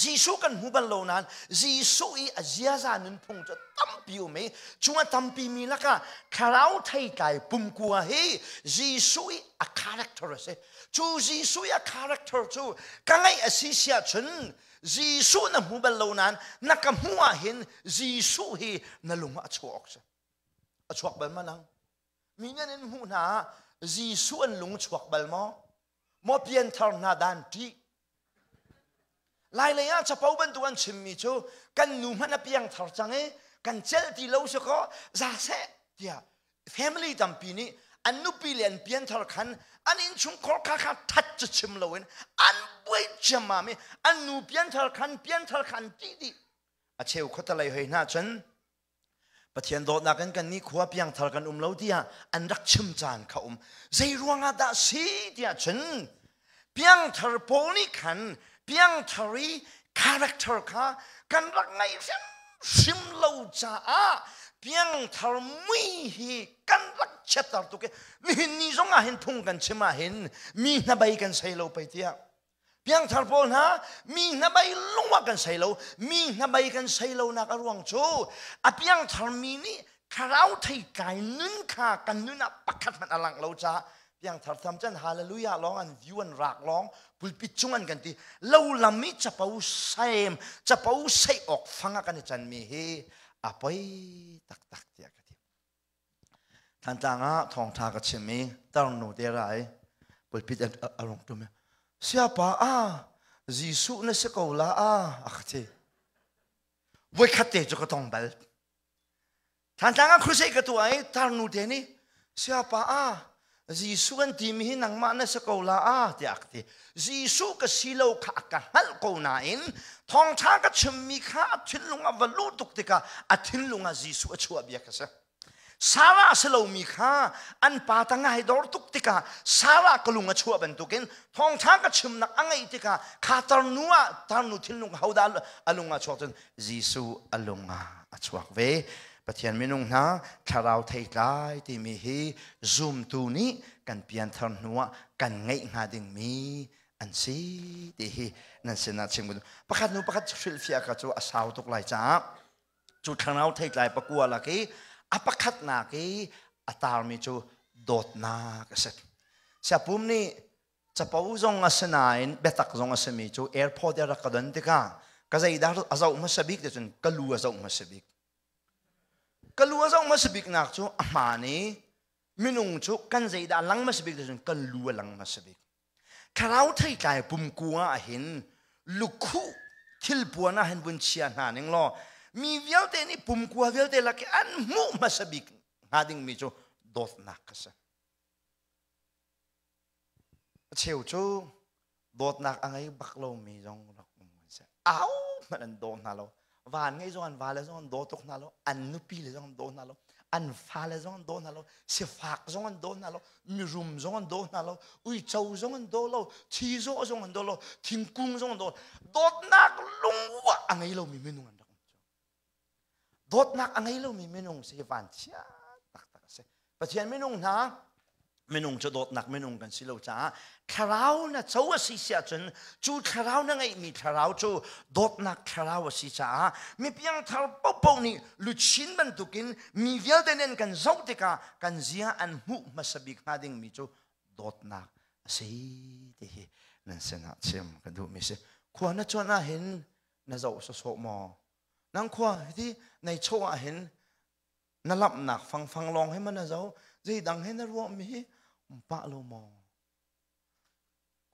Jesuh kan hmu bal lo nain Jesuh i a ziaza nunphung cu tampi um i cu a tampi mi lakah thlarau theitlai pumkua hi Jesuh i a character a si. Cu Jesuh i a character cu ka ngeih a si siah cun Jesuh na hmu bal lo nain na ka hmuh ah hin Jesuh hi na lung ah a chuah awk si. A chuak bal ma nang? Mi nan in hmuh hna ah Jesuh an lung chuak bal maw? Maw pianthar hna dan ṭih? Lailei ah capo bantuk an chimmi cu kan nu hmanh a piangthar cang i kan celh ti lo si kaw za seh tiah family tampi nih an nupi le an pianthar khan an innchungkhar kha kha that cu chim loin an buai ciammam i an nu pianthar khan pianthar khan ti dih. A cheu khuatalei hoi hna cun Pathian dawtnak in kan nih khua piangthar kan um lo tiah an rak chim caan kha um. Zei ruangah dah si tiah cun piangthar pawl nih khan piangthar i character kha kan rak ngaih hrimhrim lo caah piangthar mui hi kan rak chiatter tuk i nihin ni zong ah hin phung kan chim ah hin mi hnabei kan sei lo pei tiah. Piangthar pawl hna, mi hnabei lungah kan sei lo. Mi hnabei kan sei lonak a ruang cu a piangthar mi nih thlarau theitlai nun kha kan nun ah pakhat hmanh a langh lo caah piangthar tham cun hallelujah lawng an view an rak lawng pulpit cung an kan ti lo lam i capo sem capo sei awk fang ah kan i can mi hi a poi taktak tiah ka ti. Thantlang ah thawngṭha ka chim i tarnu te ra i pulpit a rung ṭum i siapa ah Jesuh na si ko la ah a ka ti. Voikhat te cu ka tong bal. Thantlang ah crusade ka tuah i tarnu te nih siapa ah Jesuh kan timi hi nangmah na si ko la ah tiah a ka ti. Jesuh ka si lo kha a ka hngalh ko nain thawngṭha ka chimmi kha a thinlung a va luh tuk tikah a thinlung ah Jesuh a chuah bia ka si. Sarah a si lomi kha an pa ta ngai dor tuk tikah Sarah ka lung a chuah bantukin thawngṭha ka chimnak a ngeih tikah kha tarnu ah tarnu thinlung hodah a lung ah chuak cun Jesuh a lung ah a chuak ve. Pathian minung hna thlarau theitlai timi hi zumtu nih kan pianthar hnuah kan ngeih hnga dingmi an si ti hi nan sinah chim ka duh. Pakhat hnu pakhat hrilhfiah ka cu a sau tuk lai caah cu thlarau theitlai pakua lak i a pakhatnak i a tarmi cu dawtnak a si. Siapum nih capo zong a si nain biatak zong a simi cu airport i rak ka don tikah ka zeidah a zoh hmasa bik ti cun ka lu a zoh hmasa bik. Ka lu a zoh hmasa bik nak cu a hmaan i minung cu kan zeidah a lang hmasa bik ti cun kan lu a lang hmasa bik. Thlarau theitlai pumkung ah hin lukhuh thilpuan ah hin vun chia hna ning law mi vialte nih pumkua vialte lak i an hmuh hmasa bik hnga dingmi cu dawtnak kha si. A cheu cu dawtnak a ngei bak lomi zong rak um an si. Au hmanh an daw hna lo. Van ngei zong an vale zong an daw tuk hna lo. An nupi le zong an daw hna lo. An fale zong an daw hna lo. Sifak zong an daw hna lo. Mirum zong an daw hna lo. Uico zong an daw lo. Thi zawh zong an daw lo. Thingkung zong an daw lo. Dawtnak lungua a ngei lomi minung an rak um cu. Dawtnak a ngei lomi minung si vanchia taktak a si. Pathian minung hna, minung cu dawtnak minung kan si lo caah thlarau na co a si si ahcun cu thlarau na ngeihmi thlarau cu dawtnak thlarau a si caah mi piangthar paohpaoh nih luchin bantukin mi vialte nih an kan zoh tikah kan zia an hmuh hmasa bik hnga dingmi cu dawtnak a si ti hi nan sinah chim ka duhmi si. Khua na cuanh ahhin na zoh sawsawh maw? Nang khua hiti nei chaw ah hin na lamhnak fangfang lawng hi man a zo zeidang he na ruahmi hi um pah lo maw?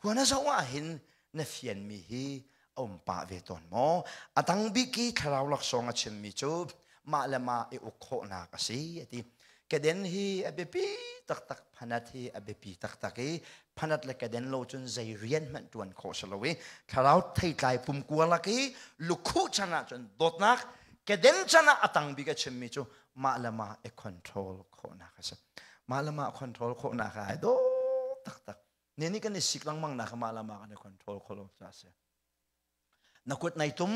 Khua na zoh ah hin na fianmi hi a um pah ve tawn maw? A dang bik i thlarau laksawng a chimmi cu mah le mah i uk khawhnak a si a ti. Keden hi a biapi taktak, phanat hi a biapi taktak i phanat le keden lo cun zei rian hmanh ṭuan khawh si lo i thlarau theitlai pumkua lak i lukhuh chan ah cun dawtnak keden chan ah a tang bik a chimmi cu mah le mah i control khawhnak a si. Mah le mah control khawhnak ai dawh taktak. Ne nih kan i sik lengmang nak mah le mah kan i control khawh lo ca a si. Na kut nai tum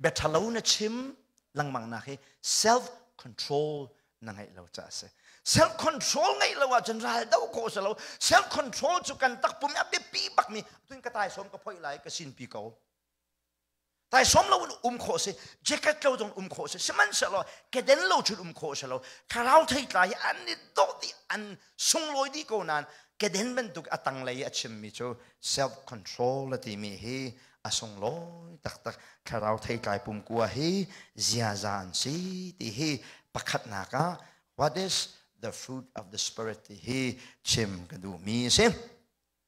bia ṭhalo na chim lengmang nak hi self control na ngeih lo ca a si. Self control ngeih lo ahcun ral do khawh si lo. Self control cu kan takpum a biapi bakmi tun ka taisawm ka phoih lai ka sinpi ko. Taisawm lo in um khawh si, jacket lo zong um khawh si, sihmanhsehlaw keden lo cun um khawh si lo. Thlarau theitlai hi an i dawh dih, an sunglawi dih ko nain keden bantuk a tanglei i a chimmi cu self control a timi hi a sunglawi taktak. Thlarau theitlai pumkua hi ziaza an si ti hi pakhatnak ah what is the fruit of the spirit ti hi chim ka duhmi a si.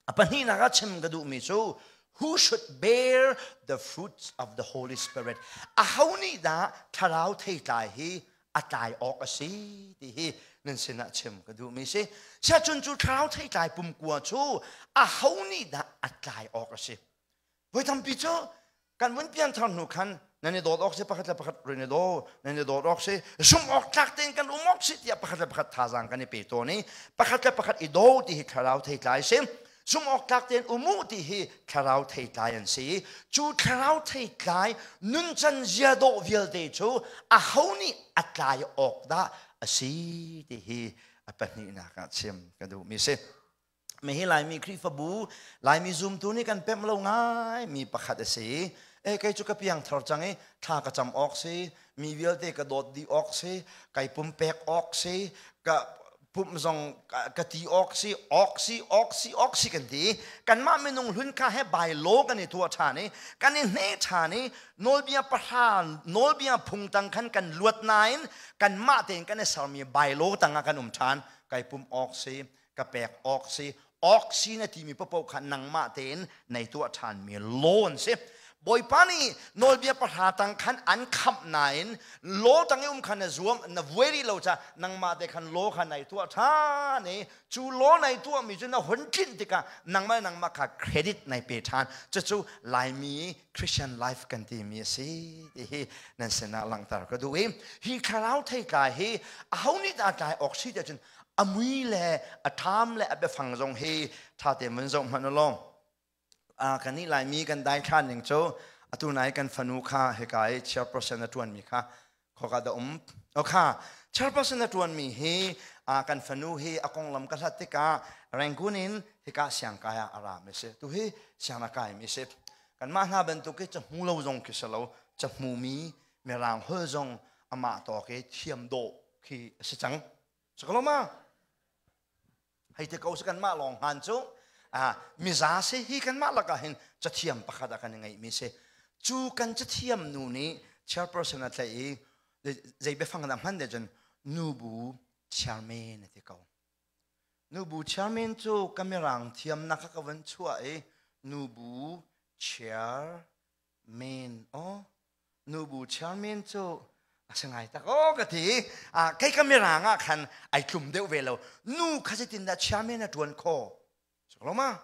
A pahnihnak ah chim ka duhmi cu who should bear the fruits of the Holy Spirit? Aho nih dah thlarau theitlai hi a tlai awk a si ti hi nan sinah chim ka duhmi si. Siacun cu thlarau theitlai pumkua cu aho nih dah a tlai awk a si? Voi tampi cu kan vun pianthar hnu khan nan i dawt awk si pakhat le pakhat rin i daw nan i dawt awk si zumh awk tlak tein kan um awk si tiah pakhat le pakhat thazaang kan i pe tawn i pakhat le pakhat i daw ti hi thlarau theitlai si zumh awk tlak tein um u ti hi thlarau theitlai an si cu thlarau theitlai nuncan zia dawh vialte cu aho nih a tlai awk dah a si ti hi a pahnihnak ah chim ka duhmi si. Mihi Laimi Khrihfabu, Laimi zumtu nih kan pemh lo ngai mi pakhat a si. E kei cu ka piangthar cang i thla ka cam awk si, mi vialte ka dawt dih awk si, kai pumpek awk si, ka pumh zong ka ti awk si, awk si, awk si, awk si kan ti. Kanmah minung hlun kha he bylaw kan i tuah ṭhan i kan i hne ṭhan i nawlbia pahra nawlbia phung tang khan kan luat nain kanmah tein kan i sermi bylaw tang ah kan um ṭhan. Kai pumh awk si, ka pek awk si awk si na timi paoh kha nangmah tein nei tuah ṭhanmi law an si. Bawipa nih nawlbia pahra tang khan an khamh nain law tang i um khan na zuam na vuai rih lo ca nangmah te khan law kha nai tuah ṭhan i cu law nai tuahmi cu na hun tlinh tikah nangmah nangmah kha credit nai pe ṭhan. Cucu Laimi Christian life kan timi a si ti hi nan sinah langhter ka duh i hi thlarau theitlai hi aho nih dah tlai awk si tiah cun a mui le a ṭham le a biafang zong hi ṭha tein vun zoh hmanh u law kan nih Laimi kan daithlan ning cu atu nai kan fanu kha hika i chairperson a ṭuanmi kha khoka dah um okha chairperson a ṭuanmi hi kan fanu hi a konglam ka hlat tikah Rangoon in hika siangkai ah a ra mi si tu hi siang a kai mi si kanmah hna bantuk hi cahmu lo zong khi si lo cahmu mi mirang holh zong amah tawk i thiam dawh khi a si cang. Sakaloma hei te ko kan mah lawng han cu miza si hi kan mah lakah hin cathiam pakhat ah kan i ngeih mi si. Cu kan cathiam nu nih chairperson a tlaih i zei biafang dah hman de cun nubu chairman a ti ko. Nubu chairman cu ka mirang thiamnak ka van chuah i nubu chairman oh nubu chairman cu a si ngai tak aw ka ti. Kei ka mirang ah khan ai tlum deuh ve lo. Nu kha zeitin dah chairman a tuan kho lo ma?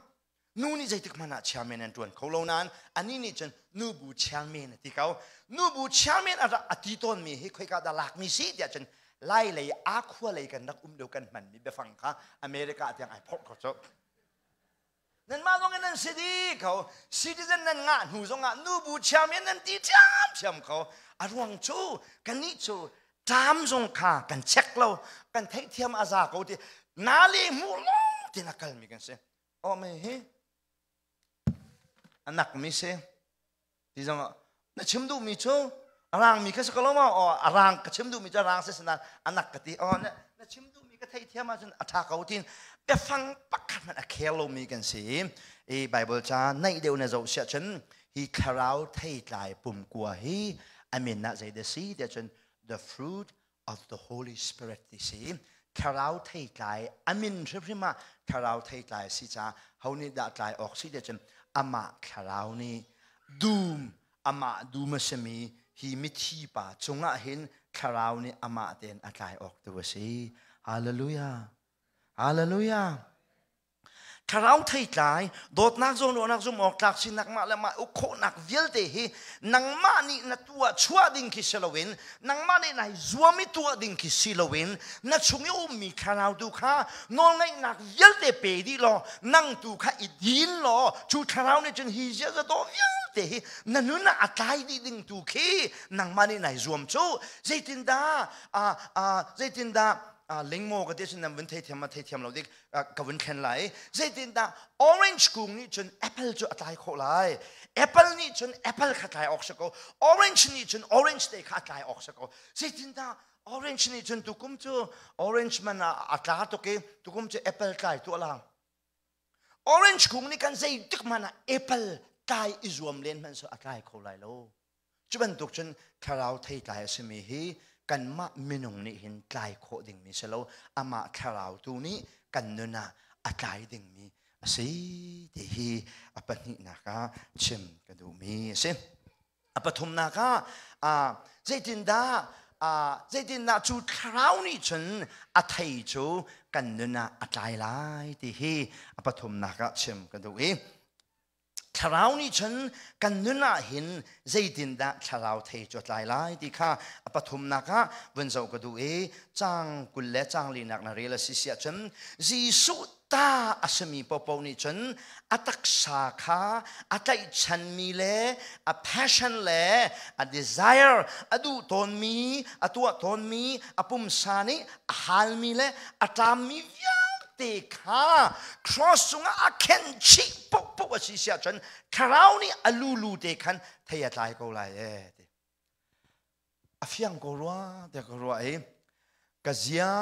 Nu nih zeitik hmanh ah chairman an tuan kho lo nain ani nih cun nubu chairman a ti ko. Nubu chairman a ti tawn mi hi khoika dah lak mi si tiah cun lai lei a khua lei kan rak um deuh kan hman mi biafang kha America tiang ai phorh ko cu. Nanmah zong in nan si dih ko. Citizen nan ngah hnu zongah nubu chairman nan ti ṭhiamṭhiam ko. A ruang cu kannih cu ṭam zong kha kan check lo, kan theihthiam a za ko ti na le hmuh lawng tin a kalmi kan si. Oh me hi a nakmi si. Ti zong na chim duhmi cu a rangmi kha si ko lo maw? Oh, a rang ka chim duhmi cu a rang si nain a nak ka ti. Oh, na, na chim duhmi ka theihthiam ahcun a ṭha ko tin biafang pakhat hmanh a khel lomi kan si. I Bible ca naih deuh na zoh siah cun hi thlarau theitlai pumkua hi a min ah zei dah si tiah cun the fruit of the Holy Spirit ti si. Thlarau theitlai a min hrimhrim ah thlarau theitlai si ca ho nih dah tlai awk si tiah cun amah thlarau nih dum amah dum a simi hi mithi pa cungah hin thlarau nih amah tein a tlai awk tu a si. Hallelujah. Hallelujah. Thlarau theitlai, dawtnak, zawnruahnak, zumh awk tlak sinak, mah le mah uk khawhnak vialte hi nangmah nih na tuah chuah ding khi si loin, nangmah nih nai zuam i tuah ding khi si loin, na chung i ummi thlarau tu kha nawlngeihnak vialte pe dih law, nang tu kha i din law, cu thlarau nih cun hi ziaza dawh vialte hi na nun ah a tlai dih ding tu khi nangmah nih nai zuam cu. Zeitindah zeitindah Lingmaw ka ti cun nan vun theithiam ma theithiam lo dik ka vun thlen lai. Zeitindah orange kung nih cun apple cu a tlai khawh lai? Apple nih cun apple kha tlai awk si ko. Orange nih cun orange te kha a tlai awk si ko. Zeitindah orange nih cun tukum cu orange man a tla tuk i tukum cu apple tlai tuah lang. Orange kung nih kan zeitik hmanh ah apple tlai i zuam len hmanh a tlai kho lai lo. Cu bantuk cun thlarau theitlai a simi hi kanmah minung nih hin tlai khawh dingmi si lo, amah thlarau tu nih kan nun ah a tlai dingmi a si ti hi a pahnihnak ah chim ka duhmi a si. A pathumnak ah zeitindah cu thlarau nih cun a thei cu kan nun ah a tlai lai ti hi a pathumnak ah chim ka duh i thlarau nih cun kan nun ah hin zeitindah thlarau thei cu a tlai lai ti kha a pathumnak ah vun zoh ka duh i cang 20 le cang linak na rel a si siah cun Jesuh ta a simi popo nih cun a taksa kha a tlaihchanmi le a passion le a desire, a duh tawnmi, a tuah tawnmi, a pumsa nih a halmi le a ṭammi vialte kha cross cungah a khenh chih paohpaoh a si siah cun thlarau nih a lulu te khan thei a tlai ko lai e ti a fiang ko rua tiah ka ruah i ka zia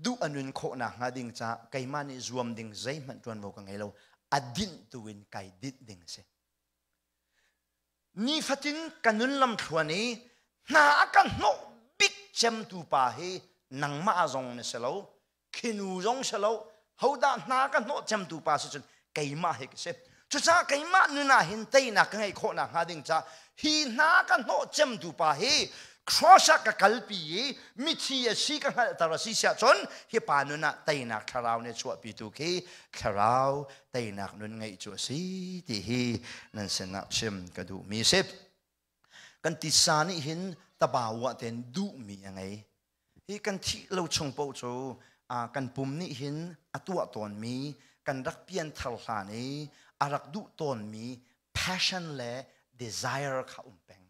duh a nun khawh nakhnga ding ca keimah nih zuam ding zeihmanh ṭuanvo ka ngei lo, a dinh tu in kai dinh ding a si. Nifatin ka nun lamthluan i hna a ka hnawh bik cemtu pa hi nangmah zong na si lo, khinu zong si lo, hodah hna ka hnawh cemtu pa si cun keimah hi ka si. Cucaah keimah nun ah hin teinak ka ngeih khawh nakhnga ding ca hi hna ka hnawh cemtu pa hi cross ah ka kalpi i mithi a si ka hngalhter a si siah cun hi pa nun ah teinak thlarau nih chuahpitu khi thlarau teinak nun ngeih cu a si ti hi nan sinah chim ka duhmi a si. Kan titsa nih hin tabawa ten duhmi a ngei. Hi kan thih lo chung paoh cu kan pum nih hin a tuah tawnmi, kan rak pianthar hlan i a rak duh tawnmi passion le desire kha um peng.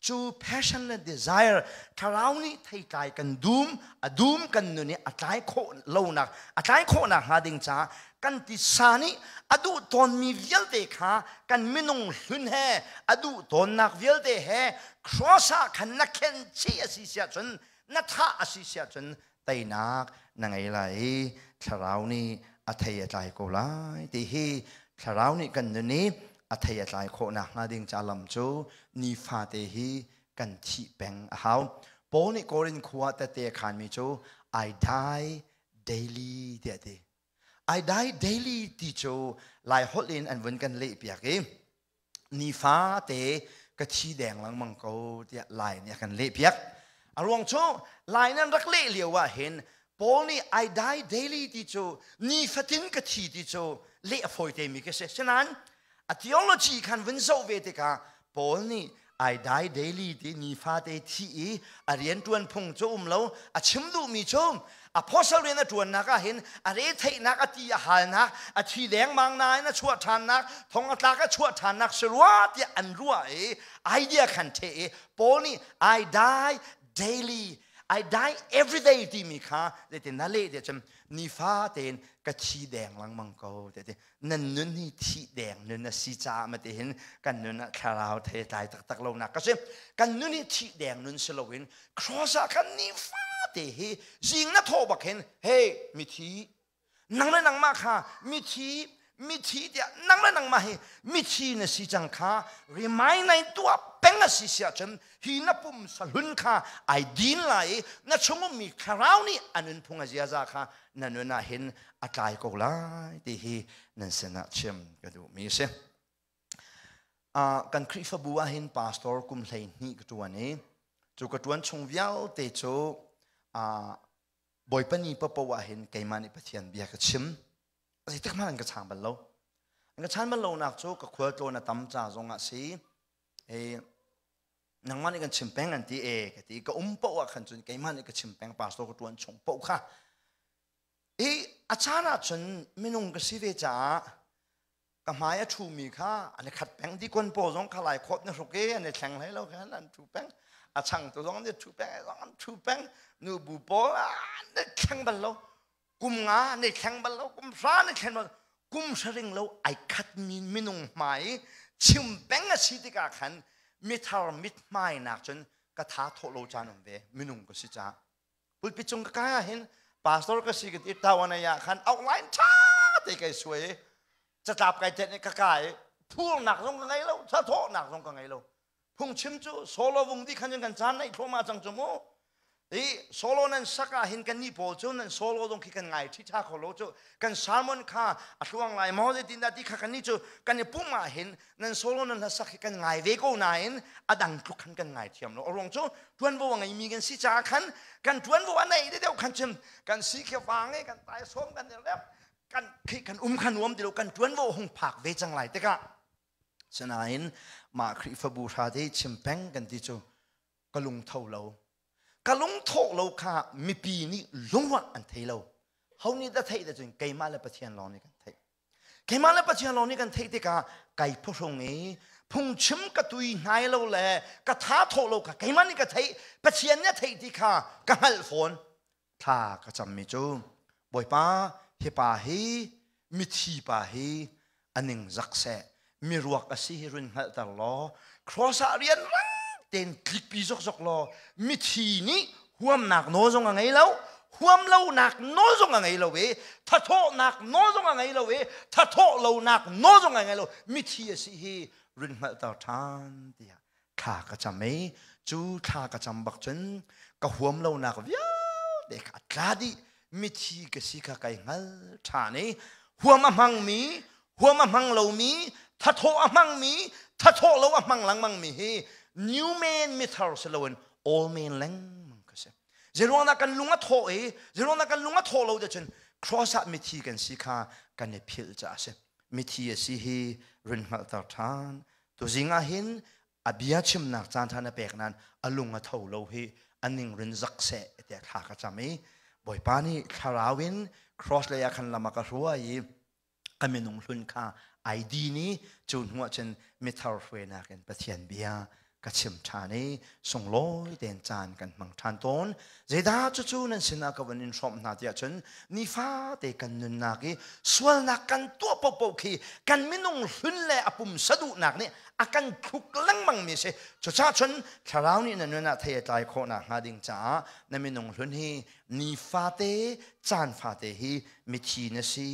Cu passion le desire thlarau nih theitlai kan dum, a dum kan nun i a tlai khawh lonak, a tlai khawhnak hnga ding caah kan titsa nih a duh tawnmi vialte kha kan minung hlun he, a duh tawnnak vialte he cross ah khan na khenh chih a si siah cun, na thah a si siah cun teinak na ngei lai i thlarau nih a thei a tlai ko lai ti hi thlarau nih kan nun i a thei a tlai khawh nakhnga ding ca lam cu nifate hi kan thih peng a hau. Paul nih Korin khua tete a khanmi cu "I die daily" tiah a ti. "I die daily" ti cu Lai holh in an vun kan leh piak i nifate ka thi deng lengmang ko tiah Lai nih a kan leh piak. A ruang cu Lai nan rak leh lio ah hin Paul nih "I die daily" ti cu nifatin ka thi ti cu leh a fawi te mi ka si. Sinain a theology khan vun zoh ve tikah Paul nih "I die daily" ti nifate thi i a rianṭuan phung cu um lo, a chim duhmi cu apostle rian a ṭuannak ah hin a retheihnak, a ti a halnak, a thi dengmang nain a chuah ṭhannak, thong a tlak a chuah ṭhannak si rua tiah an ruah i idea khan ṭheh i Paul nih "I die daily, I die every day" timi kha zeitin na leh tiah cun nifa tein ka thi deng lengmang ko ti. Nan nun hi thi deng nun a si caah ma ti hin kan nun ah thlarau thei tlai taktak lo nak ka si. Kan nun hi thi deng nun si loin cross ah kan nifa te hi zing na thawh bak hin, "Hey mithi, nang le nangmah kha mithi, mithi" tiah nang le nangmah hi mithi na si cang kha remind nai tuah peng a si siah cun hi na pum sahlun kha ai din lai i na chungummi thlarau nih a nunphung a ziaza kha na nun ah hin a tlai ko lai ti hi nan sinah chim ka duhmi a si. Kan Khrihfabu ah hin pastor kum 12 ka ṭuan i cu ka ṭuan chung vialte cu Bawipa ni paohpaoh ah hin keimah nih Pathian bia ka chim. Zeitik hmanh an ka chang bal lo. An ka chan bal lonak cu ka khualtlawn a tam ca zong ah si. Nangmah nih kan chim peng an ti e ka ti. Ka um paoh ah khan cun keimah nih ka chim peng, pastor ka ṭuan chung paoh kha. I a caan ah cun minung ka si ve caah ka hmai a ṭhumi kha an i khat peng. Dikon pawl zong kha lai khawt na hruk i an i thleng hlei lo khan an ṭhu peng. A changtu zong an thu peng, zong an thu peng. Nu bu pawl an thleng bal lo. Kum nga ne thleng bal lo, kum hra ne thleng bal kum hraring lo ai khat mi minung hmai chim peng a si tikah khan mithar mit hmai nak cun ka tha thawh lo caan um ve minung ka si ca pulpit cung ka kai ah hin pastor ka si ka ti tawan ah khan outline tha te kai suai catlap kai tet ka kai phurnak zong ka ngei lo thathawhnak zong ka ngei lo phungchim cu solo vung di khan kan caan nei thluahmah cang cu mu i solo nan sak ah hin kan nih pawl cu nan solo zong khi kan ngai ṭhi ṭha kho lo cu kan sermon kha a hluang lai maw zeitin dah ti kha kan nih cu kan i pumh ah hin nan solo nan hlasak hi kan ngai ve ko nain a dang tluk khan kan ngai thiam lo a ruang cu ṭuanvo a ngeimi kan si caah khan kan ṭuanvo a neih deuh khan chim kan si khi vang i kan tai sawm kan rep kan khi kan um khan nuam ti lo kan ṭuanvo hung phak ve cang lai tikah sinain mah Khrihfabu hra te chim peng kan ti cu ka lung tho lo ka lung thawh lo kha mipi nih lungruah an thei lo ho nih dah theih da cun keimah le Pathian lawng nih kan theih keimah le Pathian lawng nih kan theih tikah kai phuhrung i phungchim ka tui hnai lo le ka tha thawh lo kha keimah nih ka theih Pathian nih a theih ti kha ka hngalh fawn thla ka cammi cu Bawipa hi pa hi mithi pa hi aning zak seh miruak a si hi run hngalhter law cross ah rian rang tein tlikpi zokzok law mithi nih huamnak nawl zong a ngei lo huam lonak nawl zong a ngei lo i thathawhnak nawl zong a ngei lo i thathawh lonak nawl zong a ngei lo mithi a si hi run hngalhter ṭhan tiah thla ka cam i cu thla ka cam bak cun ka huam lonak vialte kha a tla dih mithi ka si kha kai hngal ṭhan i huam a hmangmi huam a hmang lomi thathawh a hmangmi thathawh lo a hmang lengmangmi hi new man mithar si loin old man lengmang ka si zeruangah kan lung a thawh i zeruangah kan lung a thawh lo te cun cross ah mithi kan si kha kan i philh caah a si mithi a si hi run hngalhter ṭhan Tuzing ah hin a bia chimnak caan ṭha na pek nain a lung a tho lo hi a ning rin zak seh tiah thla ka cam i Bawipa nih thlarau in cross lei ah khan lam a ka hruai i ka minung hlun kha ID ni cu hnu ah cun mithar hruainak in Pathian bia ka chim ṭhan i sunglawi tein caan kan hmang ṭhan tawn. Zeidah cucu nan sinah ka van in hrawmh hna tiah cun nifate kan nunnak i sualnak kan tuah paohpaoh khi kan minung hlun le a pumsa duhnak nih a kan thluk lengmang mi si. Cucaah cun thlarau nih na nun ah thei a tlai khawh nakhnga ding caah na minung hlun hi nifate caan fate hi mithi na si,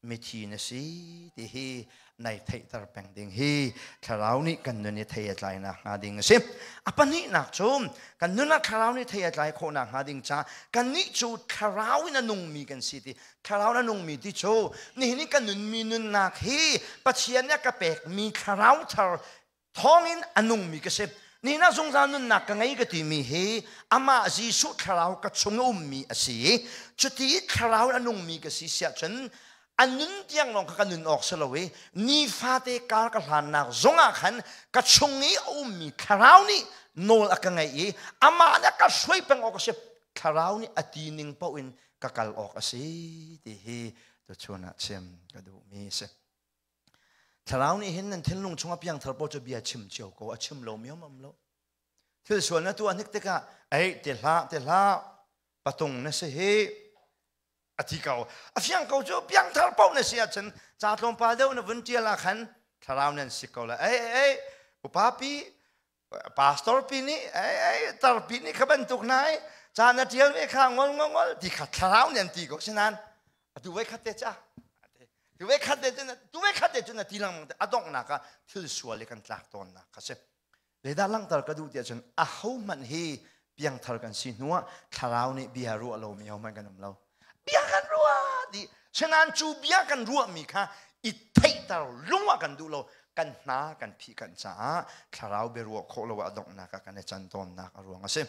mithi na si ti hi nai theihter peng ding hi thlarau nih kan nun i thei a tlai nakhnga ding a si. A pahnihnak cu kan nun ah thlarau nih thei a tlai khawh nakhnga ding ca kannih cu thlarau in a nungmi kan si ti thlarau in a nungmi ti cu nihin i kan nunmi nunnak hi Pathian nih a ka pekmi thlarau thar thawngin a nungmi ka si ni na zungzal nunnak ka ngei ka timi hi amah Jesuh thlarau ka chung a ummi a si i cuti thlarau a nungmi ka si siah cun a nun tiang lawng kha ka nun awk si lo i nifate kar ka hlannak zongah khan ka chung i a ummi thlarau nih nawl a ka ngeih i amah nih a ka hruai peng awk a si thlarau nih a ti ning paoh in ka kal awk a si ti hi tuchun ah chim ka duhmi a si. Thlarau nih hin nan thinlung chungah piangthar pawl cu bia chim cio ko a chim lo mi um lo. Thil sual na tuah hnik tikah ei te hlah te hlah patung na si hi a ti ko a fiang ko cu piangthar paoh na si ahcun ca tlawmpal deuh na vun ṭial ah khan thlarau nan si ko la ei ei upa pi pastor pi nih ei ei tar pi nih kha bantuk na ei ca na ṭial ve kha ngol ngol ngol ti kha thlarau nih an ti ko sinan atu voi khat te ca tu voi khat te cun tu voi khat te cun a ti lengmang te a donghnak ah thil sual i kan tlak tawnnak kha si zeidah langhter ka duh tiah cun a ho hmanh hi piangthar kan si hnu ah thlarau nih bia ruah lomi ho hmanh kan um lo bia kan ruah dih sinan cu bia kan ruahmi kha i theihter lung ah kan duh lo kan hna kan phih kan caah thlarau bia ruah khawh lo ah donghnak ah kan i can tawnnak a ruang a si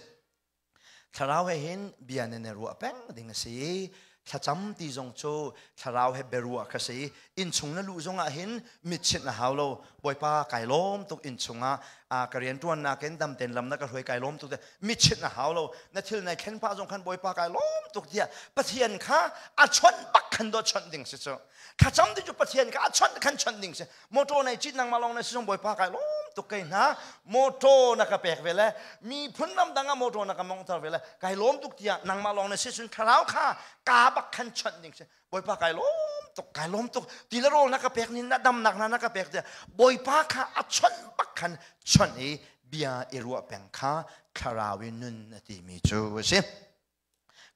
Thlarau he hin bia nan i ruah peng ding a si. Thlacam ti zong cu thlarau he biaruah kha si. Innchung na luh zongah hin mitchinh a hau lo. Bawipa kai lawm tuk innchung ah ka rian ṭuannak in damten lam na ka hruai kai lawm tuk. Mitchinh a hau lo. Na thil nai thlen pah zong khan Bawipa kai lawm tuk tiah Pathian kha a chawnh bak khan dawt chawnh ding si cu. Thlacam ti cu Pathian kha a chawnh khan chawnh ding si. Motor nai cit nangmah lawng na si zong Bawipa kai lawm. tuk kai hna motor na ka pek ve le miphun ramdang ah motor na ka mongter ve le kai lawm tuk tiah nangmah lawng na si cun thlarau kha ka bak khan chawnh ding si. Bawipa, kai lawm tuk, kai lawm tuk, ti le rawl na ka pek ni, na damnak na ka pek tiah Bawipa kha a chawnh bak khan chawnh i bia i ruah peng kha thlarau i nun a timi cu a si.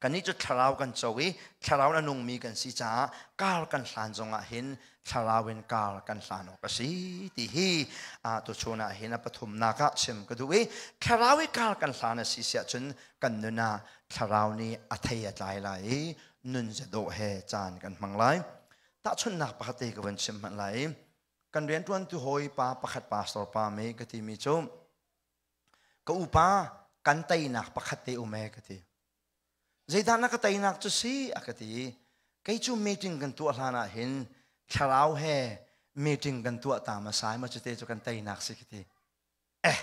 Kannih cu thlarau kan co i thlarau na nungmi kan si caah kar kan hlan zongah hin thlarau in kar kan hlan awk a si ti hi tuchun ah hin a pathumnak ah chim ka duh i thlarau i kar kan hlan a si siah cun kan nun ah thlarau nih a thei a tlai lai i nun zadawh he caan kan hmang lai. Tahchunhnak pakhat te ka van chim hmanh lai. Kan rianṭuantu hawi pa pakhat, pastor pa me ka timi cu, "Ka upa, kan teinak pakhat te um e," ka ti. "Zeidah na ka teinak cu si?" a ka ti. "Kei cu meeting kan tuah hlan ah hin thlarau he meeting kan tuah ta masai ma, cu te cu kan teinak si," ka ti. "Eh,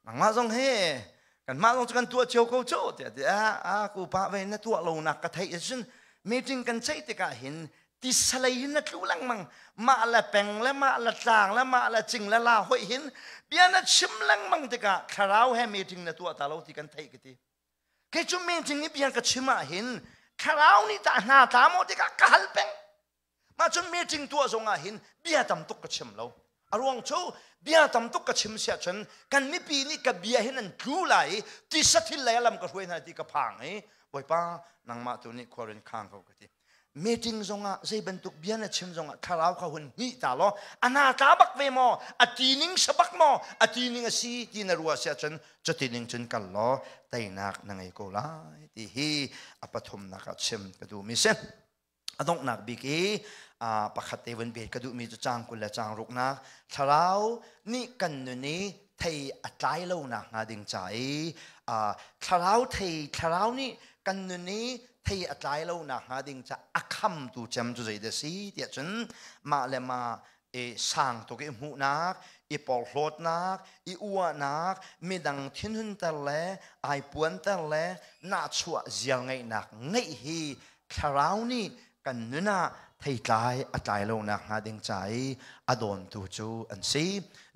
nangmah zong he kanmah zong cu kan tuah cio ko cu," tiah ti. A ku pa ve na tuah lo nak ka theih cun meeting kan ceih tikah hin tisalei hin na tlu lengmang, mah le peng le mah le tlang le mah le cing le la hoih hin bia na chim lengmang tikah thlarau he meeting na tuah ta lo ti kan theih, ka ti. Kei cu meeting i bia ka chim ah hin thlarau nih tah hna tla maw tikah ka hal peng. Mah cun meeting tuah zong ah hin bia tam tuk ka chim lo. A ruang cu bia tam tuk ka chim siah cun kan mipi nih ka bia hin an tlu lai i tisa thil lei lam ka hruai hna ti ka phang i, Bawipa, nangmah tu nih khuarin khang ko, ka ti. Meeting zongah zei bantuk bia na chim zongah thlarau kha hun hnih ta law, ana tla bak ve maw, a tining sabak maw, a tining a si ti na ruah siah cun cuti ning cun kal law teinak na ngei ko lai ti hi a pathumnak ah chim ka duhmi si. A donghnak bik i pakhat te vun bet ka duhmi cu caang 20 le caang ruknak, thlarau nih kan nun i thei a tlai lo nak hnga ding ca i thlarau thei, thlarau nih kan nun i thei a tlai lo nak hnga ding ca a khamtu cem cu zeidah si tiah cun mah le mah i sang tuk i hmuhnak, i porhlawtnak, i uahnak, midang thinhunter le ai puanter le nahchuah ziar ngeihnak ngeih hi thlarau nih kan nun ah theitlai a tlai lo nak hnga ding ca i a dawntu cu an si.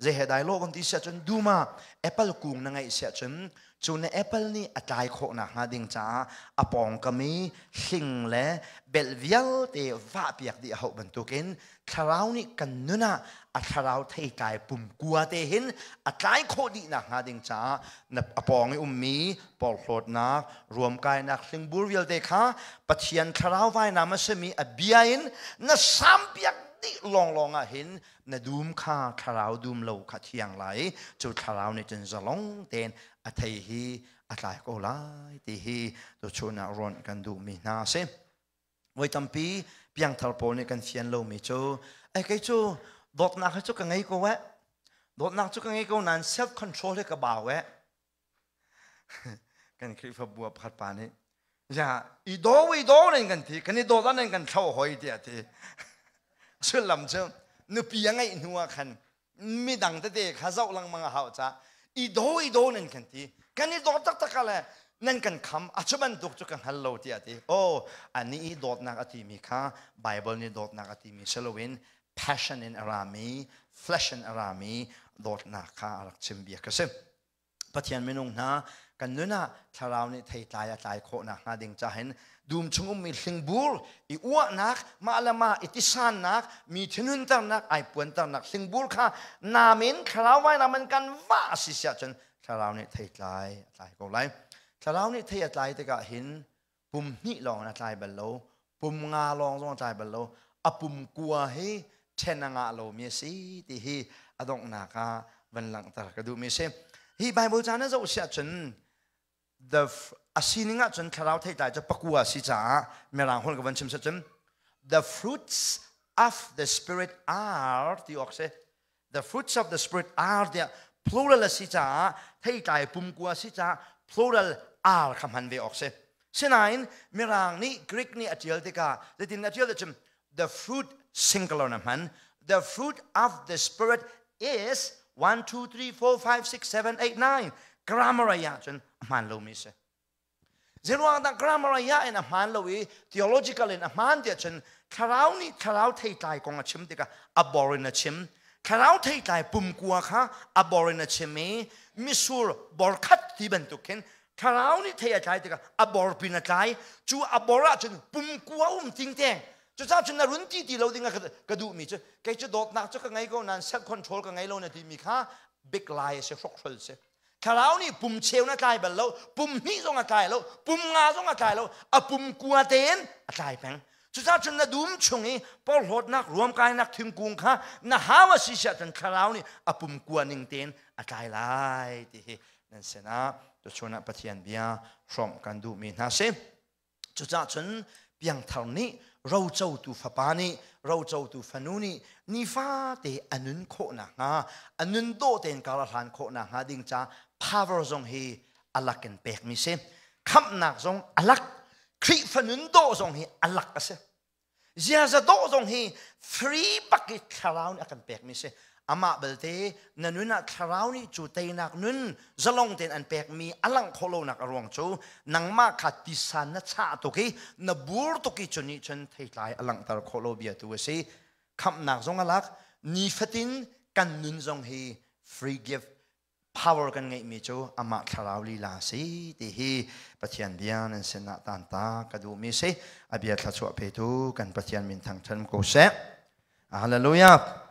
Zei he dai lo kan ti siah cun, dum ah apple kung na ngeih siah cun cu na apple nih a tlai khawh nak hnga ding caah a pawngkam i hling le belh vialte vah piak dih a hauh bantukin thlarau nih kan nun ah a thlarau theitlai pumkua te hin a tlai khawh dih nak hnga ding caah na a pawng i ummi porhlawtnak, ruamkainak hlingbur vialte kha Pathian thlarau vainam a simi a bia in na sampiak dih lawnglawng ah hin na dum kha, thlarau dum lo kha thiang lai. Cu thlarau nih cun zalong tein a thei hi a tlai ko lai ti hi tuchun ah rawnh kan duhmi hna a si. Voi tampi piangthar pawl nih kan fian lomi cu, ai, kei cu dawtnak hi cu ka ngei ko eh, dawtnak cu ka ngei ko nain self control hi ka bau eh. Kan Khrihfabu ah pakhat pa nih, "Ya, i do i do nen kan ti, kan i dawt ah nen kan thlo hoi," tiah ti. Sullam cu nupi a ngeih hnu ah khan midang tete kha zoh lengmang a hau ca i do i do nan kan ti, kan i dawt taktak ah le nan kan kham a cu bantuk cu ka hngal lo, tiah ti. Oh, ani i dawtnak a timi kha Bible nih dawtnak a timi si loin passion in a rami, flesh in a rami dawtnak kha a rak chim bia ka si. Pathian minung hna, kan nun ah thlarau nih theitlai a tlai khawh nakhnga ding cahin dum chung ummi hlingbur, i uahnak, mah le mah i tisannak, mi thinhunternak, ai puanternak hlingbur kha namin thlarau vainam in kan vah a si siah cun thlarau nih theitlai a tlai ko lai. Thlarau nih thei a tlai tikah hin pum hnih lawng in a tlai bal lo, pum nga lawng zong a tlai bal lo, a pum kua hi ṭhen a ngah lomi a si ti hi a donghnak ah van langhter ka duhmi a si. Hi Bible ca na zoh siah cun the a sining ah cun thlarau theitlai cu pakua a si caah Mirang holh ka van chim cun "the fruits of the spirit are" ti awk si. "The fruits of the spirit are" tiah plural a si caah, theitlai pumkua a si caah plural are kha hman ve awk si. Sinain Mirang nih, Greek nih a tial tikah zeitin a tial cun the fruit singular na hman. "The fruit of the spirit is 1 2 3 4 5 6 7 8 9." Grammar ah cun a hman lomi si. Zeiruang dah grammar ya in a hmaan lo i theological in a hmaan tiah cun thlarau nih thlarau theitlai kong a chim tikah a bor in a chim. Thlarau theitlai pumkua kha a bor in a chim i misur bor khat ti bantuk khin thlarau nih thei a tlai tikah a bor pin a tlai. Cu a bor ahcun pumkua um tingteng. Cucaah cun na run ti ti lo ding ka duhmi cu kei cu dawtnak cu ka ngei ko nain self control ka ngei lo na timi kha big lie a si, hrokhrol si. Thlarau nih pum cheu na tlai bal lo, pum hnih zong a tlai lo, pum nga zong a tlai lo, a pum kua tein a tlai peng. Cucaah cun na dum chung i porhlawtnak, ruamkainak thingkung kha na hau a si siah cun thlarau nih a pum kua ning tein a tlai lai ti hi nan sinah tuchun ah Pathian bia hrawmh kan duhmi hna si. Cucaah cun piangthar nih rocotu fapa nih rocotu fanu nih nifate a nun khawh nakhnga, a nun dawh tein kar a hlan khawh nakhnga ding ca power zong hi a lak in pekmi si. Khamhnak zong a lak, Khrihfa nun dawh zong hi a lak a si. Ziaza dawh zong hi free bak i thlarau nih a kan pekmi si. Amah belte na nun ah thlarau nih cu teinak nun zalong tein an pekmi a langh khawh lonak a ruang cu nangmah kha tisa na chah tuk i na bur tuk i cu nih cun theitlai a langhter khawh lo bia tu a si. Khamhnak zong a lak, nifatin kan nun zong hi free gift power kan ngeihmi cu amah thlarau lila a si ti hi Pathian bia nan sinah tanta ka duhmi si. A bia thluachuah petu kan Pathian min thangṭhat ko seh. Hallelujah.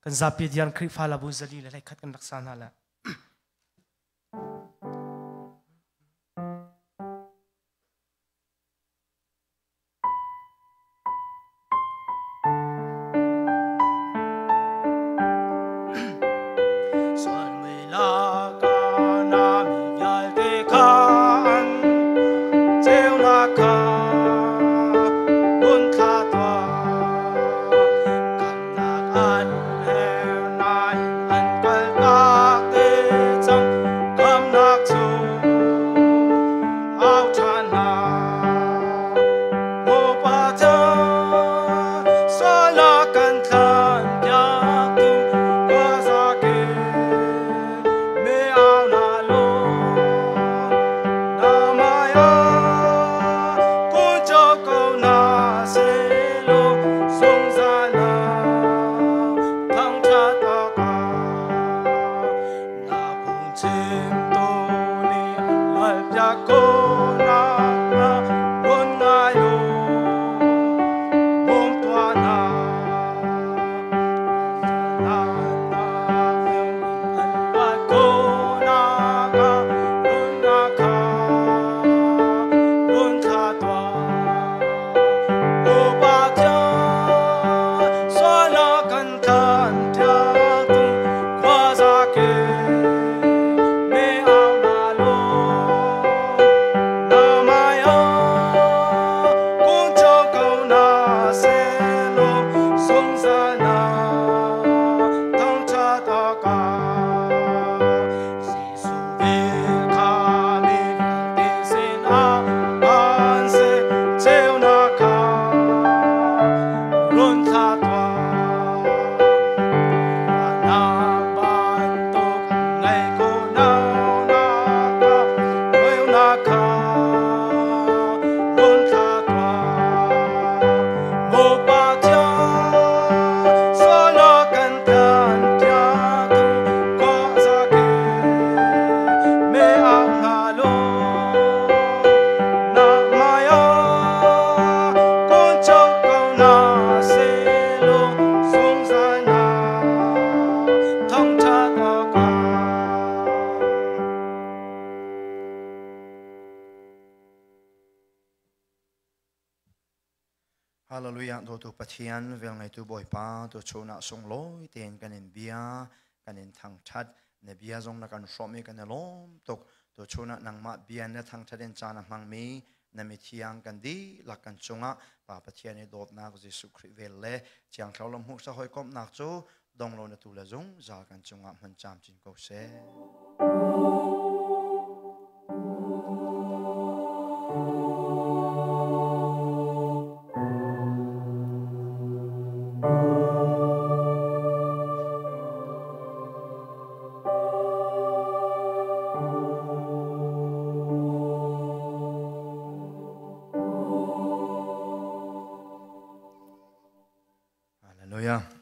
Kan zapi dian Khrihfa labu zali le hleikhat kan rak sa hna le. Hallelujah dawtu Pathian velngeitu Bawipa tu chunah sunglawi tein kan in bia kan in thangthat na bia zong na kan hrawm i kan i lawm tuk tu chunah nangmah bia na thangthat in caan a hmangmi na mithiang kan dihlak kan cungah Pa Pathian i dawtnak Jesuh Khrih vel le Thiang Thlarau lam hmuhsa hawikomhnak cu donglo na tu le zungzal kan cungah hmun camcin ko seh. Hallelujah.